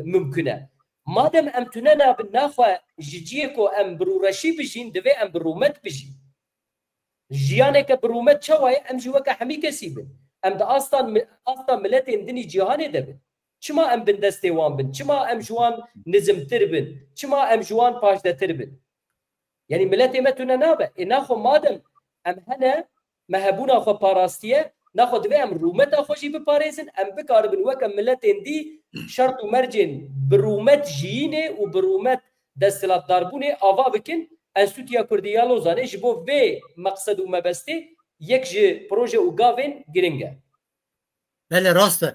mimkun e. Madem em tune nabin, naxwe ji cihê ku em bi rûreşî bijîn, divê em bi rûmet bijîn. Jiyaneke bi rûmet çawa ye? Em jî weke hemî kesî bin. Em di asta mi-, asta miletên din î cîhanê de bin. Çima em bindestê wan bin? Çima em ji wan nizimtir bin? Çima em ji wan paşdetir bin? Yanî miletê me tune nabe. Ê naxwe madem em hene, me hebûna xwe parastiye, naxwe divê em rûmeta xwe jî biparêzin, em bikaribin weke miletên dî şert û mercên bi rûmet jiyînê û bi rûmet desthilatdarbûnê ava bikin. Enstîtuya Kurdî ya Lozanê ji bo vê meqsed û mebestê yek ji proje û gavên giring e. Belê, rast e.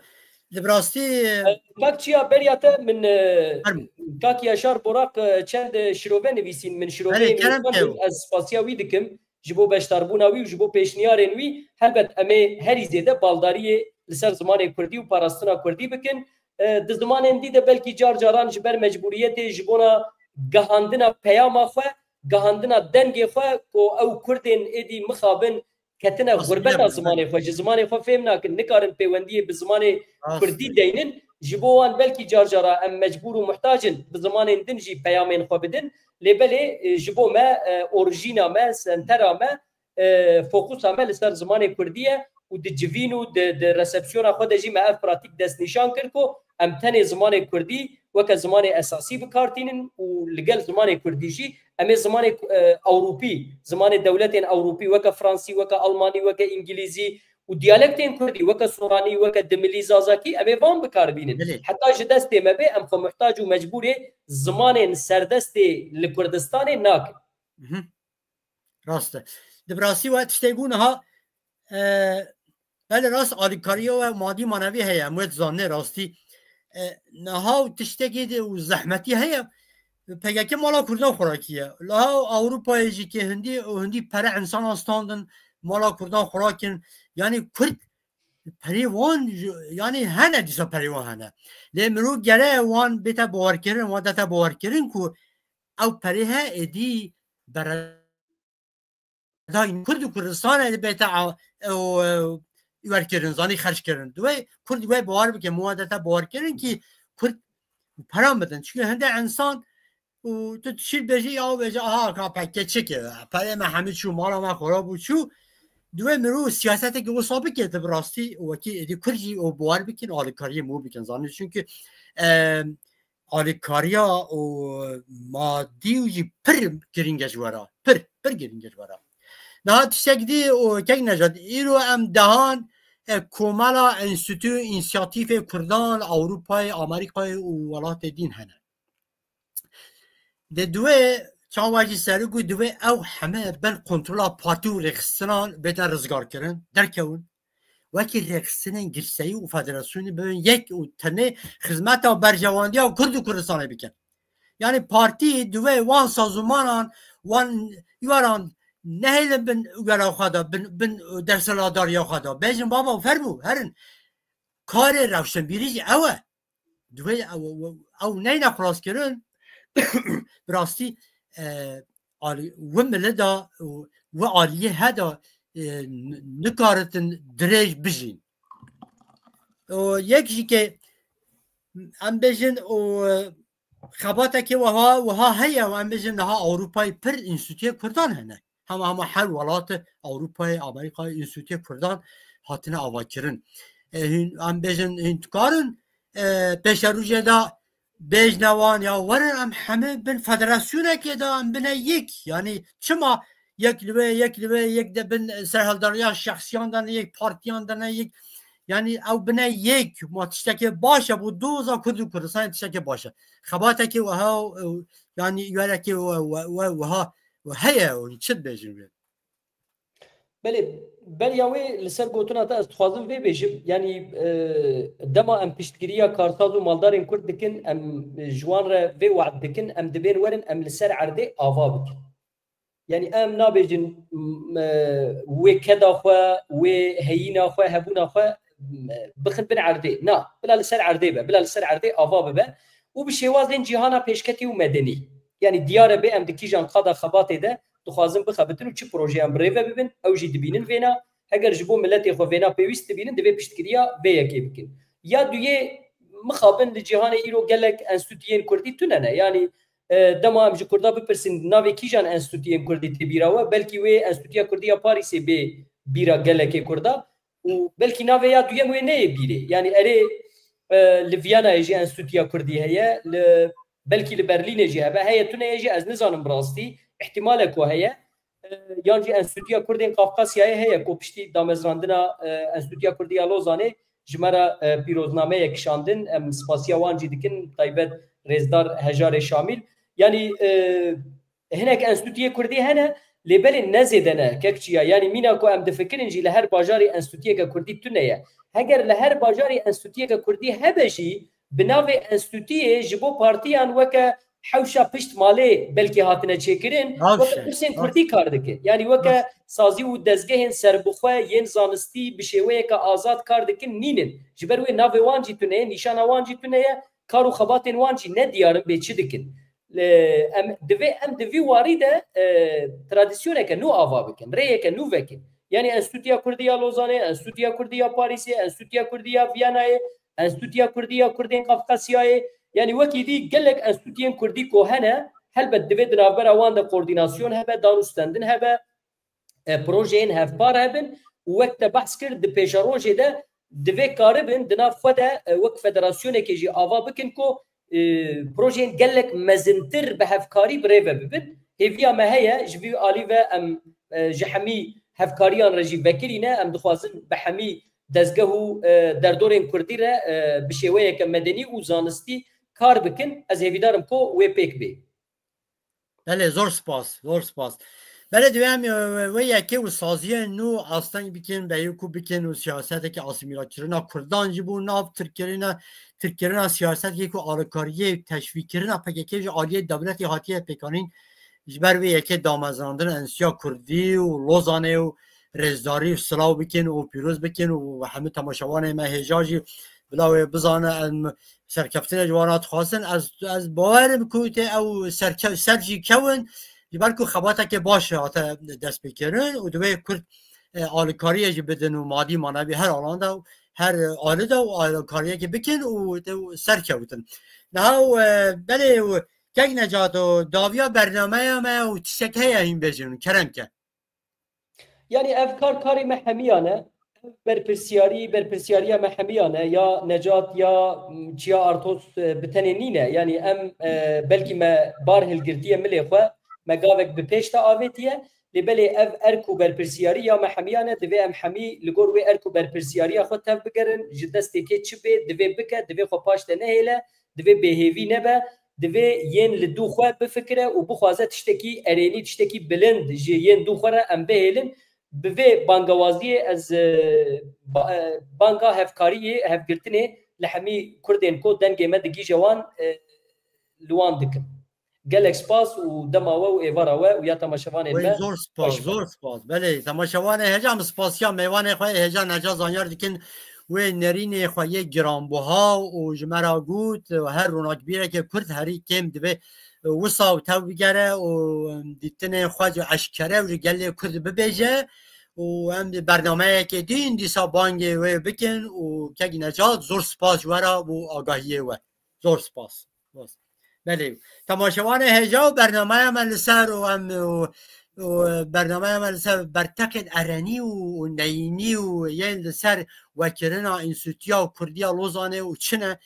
Li bi rastî, e, Kak Çiya, beriya te min, e, Fermo. Kak Yaşar Borak, e, çend, e, şirove nivîsîn. Min şiroveyên wî xwendin, ez spasiya wî dikim ji bo beşdarbûna wî û ji bo pêşniyarên wî. Helbet em ê herî zêde baldariyê li ser zimanê kurdî û parastina kurdî bikin. E, di zimanên dî de belkî car caran ji ber mecbûriyetê ji bona gihandina peyama xwe, gihandina dengê xwe ku ew kurdên êdî mixabin ketine xurbeta zimanê xwe, ji zimanê xwe fêm nakin, nikarin pêwendiyê bi zimanê kurdî deynin. Ji bo wan belkî car cara em mecbûr û muhtac in bi zimanên din jî peyamên xwe bidin. Lê belê, e, ji bo me, e, orjîna me, sentera me, e, fokusa me li ser zimanê kurdî ye û di civîn û di, di resepsiyona xwe de jî me ev pratîk destnîşan kir ku em tenê zimanê kurdî weke zimanê esasî bi kar tînin û li gel zimanê kurdî jî em ê zimanê, e, ewropî, zimanê dewletên ewropî weke fransî, weke almanî, weke îngilîzî û diyalektên kurdî weke soranî, weke dimilî, zazakî, em ê van bi kar bînin. Belê. Heta ji destê me bê, em xwe muhtac û mecbûrê zimanên serdestê li Kurdistanê nakin. Mhm. Rast e. Di bi rastî we tiştê bû niha, e, belê rast, alîkariya we madî manevî heye, em wê dizanin rastî. E, niha û tiştekî di û zehmetî heye. P K K mala Kurdan xwe rakiye. Laha Ewropayê jî kê hindî û hindî pere insanan standin mala Kurdan xwe rakin. Yanî Kurd perê wan ji- yanî hene dîsa perê wan hene. Lê mirov gere wan bête bawerkirin, wan dete bawerkirin ku ew perê he êdî bere dayîn Kurd û Kurdistanê dibête a- ew, ew, werkirin, zanî xerc kirin. Divê Kurd wê bawer bike, muwadete bawer kirin ki Kurd peran bidin. Çünkü hinde insan û tu tişî bêjî ya bêje aha ka P K K çi ki, perê me hemî çû, mala me xora bû çû. Divê mirov siyasetekî wisa bike, tu bi rastî wekî êdî Kurd jî û bawer bikin, alîkariyê mirov bikin. Zanî çünkü, e, alîkariya û madî û jî pir girîng e ji we re. Pir, pir girîng e ji we re. Niha tiştek dî û kek Nejad, îro em dehan, e, komela Enstîtû Însiyatîfê Kurdan li Ewropayê, Amerîkayê û welatê dîn hene. Di divê çawa jî serik û divê ew heme bin kontrola partî û rêxistinan bête rizgarkirin, derkewin. Wekî rêxistinên girseyî û federasyonê bibin yek û tenê xizmeta berjewandiya Kurd û Kurdistanê bikin. Yani partî divê wan sazûmanan, wan weran nehêlin bin wera xwe de, bin, bin desthilatdariya xwe de. Bêjin baba fermû, herin. Karê rewşenbîrî jî ew e. Divê ew, ew, ew neyne xulaskirin. Bi rastî, e, alî-, wi mili da, wi aliyê he da, e, n-, nikaritin dirêj bijîn. O yek jî ke em bêjin o, e, xebatekê wiha, wiha heye û em bêjin niha Ewropayê pir înstîtûyê Kurdan hene. Hema hema her welatê Ewropayê, Amerîkayê înstîtûyê Kurdan hatine avakirin. E, hûn, em bêjin, hûn dikarin, e, pêşerojê de bêjne wan ya werin em hemî bin federasyonekê de em bine yek. Yani çima yek li wê, yek li wê, yek de bin serhildariya şexsiyan de ne, yek partiyan de ne, yek, yani ew bine yek, ma tiştekê baş e, bo doza Kurd û Kurdistanê tiştekê baş e. Xebatekê wiha, e, yani werekê we, we, we, wiha, we heye, û çi dibêjin wê? Belê, beriya wê li ser gotina te ez dixwazim vê bêjim, yanî, e, dema em piştgiriya karsaz û maldarên Kurd dikin, em ji wan re vê we'd dikin, em dibên werin, em li ser erdê ava bikin. Yanî em nabêjin, m-, e, wê keda xwe, wê heyîna xwe, hebûna xwe, m-, bixin bin erdê. Na, bila li ser erdê be, bila li ser erdê ava bibe û bi şêwazên cîhana pêşketî û medenî. Yanî diyar e bê em di kîjan qada xebatê de dixwazin bixebitin û çi projeyan bi rê ve bibin, ew jî dibînin vêna. Heger ji bo miletê xwe vêna pêwîst dibînin, divê piştgiriya vê yekê bikin. Ya duyê, mixabin li cîhanê îro gelek enstîtuyên Kurdî tune ne. Yanî, e, dema em ji Kurda bipirsin, navê kîjan enstîtuyên Kurdî tê bîra we? Belkî wê Enstîtuya Kurdî ya Parîsê bê bîra gelekê Kurda û belkî navê ya duyem wê neyê bîrê. Yanî erê, e, li Viyanayê jî Enstîtuya Kurdî heye, li, belkî li Berlînê jî hebe, heye tune ye jî ez nizanim bi rastî, îhtimalek ku heye. E, yan jî Enstîtuya Kurdên Qafqasyayê heye ku piştî damezrandina, e, Enstîtuya Kurdî ya Lozanê ji me re, e, pîroznameyek kişandin. Em spasiya wan jî dikin, taybet rêzdar Hejarê Şamîl. Yanî, e, hinek enstîtuyê Kurdî hene, lê belê ne zêde ne, kekçiya. Yanî mîna ku em difikirin jî li her bajarê enstîtuyeke Kurdî tune ye. Heger li her bajarê enstîtuyeke Kurdî hebe jî, bi navê enstîtuyê ji bo partiyan weke hewşa pişt malê belkî hatine çêkirin, weke pirsên Kurdî kar dikin. Yanî weke sazî û dezgehên serbixwe yên zanistî bi şêweyeke azad kar dikin nînin. Ji ber wê navê wan jî tune ye, nîşana wan jî tune ye, kar û xebatên wan jî ne diyar in bê çi dikin. E, em, divê em di vî warî de, e, tradisyoneke nû ava bikin, rêyeke nû vekin. Yanî Enstîtuya Kurdî ya Lozanê, Enstîtuya Kurdî ya Parîsê, Enstîtuya Kurdî ya Viyanayê, Enstîtuya Kurdî ya Kurdên Qafqasyayê, yanî wekî dî gelek enstîtuyên Kurdî ku hene, helbet divê di navbera wan de koordînasyon hebe, dan û stendin hebe, e, projeyên hevpar hebin û wek te behs kir di pêşerojê de divê karibin di nav xwe de, e, wek federasyonekê jî ava bikin ku, e, projeyên gelek mezintir bi hevkarî bi rê ve bibin. Hêviya me heye, ji vî alî ve em, e, ji hemî hevkariyan re jî vekirî ne, em dixwazin bi hemî dezgeh û, e, derdorên Kurdî re, e, bi şêweyeke medenî û zanistî kar bikin. Ez hêvîdar im ku wê pêk bê. Belê, zor spas, zor spas. Belê divê em, e, wê yekê û saziyên nû asteng bikin, beyê ku bikin û siyasetekî asîmîlakirina Kurdan ji bo nav tirkkirina, tirkkirina siyasetekî ku alîkariyê û teşvîkirina P K K ji aliyê dewletê hatiye pêkanîn, ji ber vê yekê damezrandin Enstîtuya Kurdî û Lozanê û rêzdarî û silav bikin û pîroz bikin û hemû temaşevanê me hêja jî bila wê bizane em serkeftinê ji wan re dixwazin. Ez, ez bawer im ku tê ew serke-, ser jî kewin, ji ber ku xebatekê baş hate destpêkirin û divê Kurd, e, alîkariyê jî bidin û madî manevî her alanda, her alî de û alîkariyekê bikin û tê serkewtin. Niha, e, belê û kek Necat û dawiya bernameya me û tiştek heye hîn bêjin, kerem ke. Yanî ev kar karê me hemiyan e. Ev berpirsiyarî, berpirsiyariya me hemiyan e. Ya Necat ya, m, Çiya Artos, e, bi tenê nîne. Yanî em, e, belkî me bar hilgirtiye milê xwe, me gavek bi pêş de avêtiye. Lê belê ev erk û berpirsiyarî ya me hemiyan e. Divê em hemî li gor wê erk û berpirsiyariya xwe tev bigerin. Ji destê kê çi bê, divê bike, divê xwe paş de nehêle, divê bêhêvî nebe, divê yên li dû xwe bifikire û bixwaze tiştekî erênî, tiştekî bilind ji yên dû xwe re em bihêlin. Bi vê bangewaziyê ez, e, ba-, e, banga hevkariyê, hevgirtinê li hemî Kurdên ku dengê me digihîje wan, e, li wan dikim. Gelek spas û dema we û êvara we û ya temaşevanên Wê me. Zor spas, baş be. Zor spas. Belê, temaşevanê hêja, em spasiya mêvanê xwe hêja Necat Zanyar dikin. Wê nerînê xwe yê giranbuha û ji me re got, her ronakbîrekê Kurd herî kêm divê wisa û tev bigere û dîtinê xwe ji eşkere û ji gelê Kurd bibêje û em di bernameyekê din dîsa bangê wê bikin û kek Necat zor spas ji we re û agahiyê we. Zor spas. Belê. Temaşevanê hêja û bernameya me li ser û em û, û bernameya me li ser berteqên erenî û, û neyînî û yên li ser wekirina Înstîtuya Kurdiya Lozanê û çi ne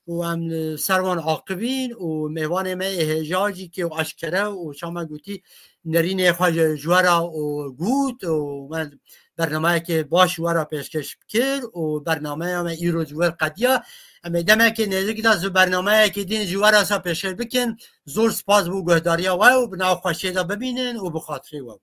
û em li ser wan aqibîn û mêvanê me ê hêja jî kê û eşkere û çawa me gotî nerînê xwe ji, ji we re û got û me bernameyekê baş ji we re pêşkêş kir û bernameya me îro ji we qediya. Em ê demekê nêzîk de ji bernameyekê din ji we re sa pêşkêş bikin. Zor spas bo guhdariya we û bi nav xweşiyê de bimînin û bi xatirê we.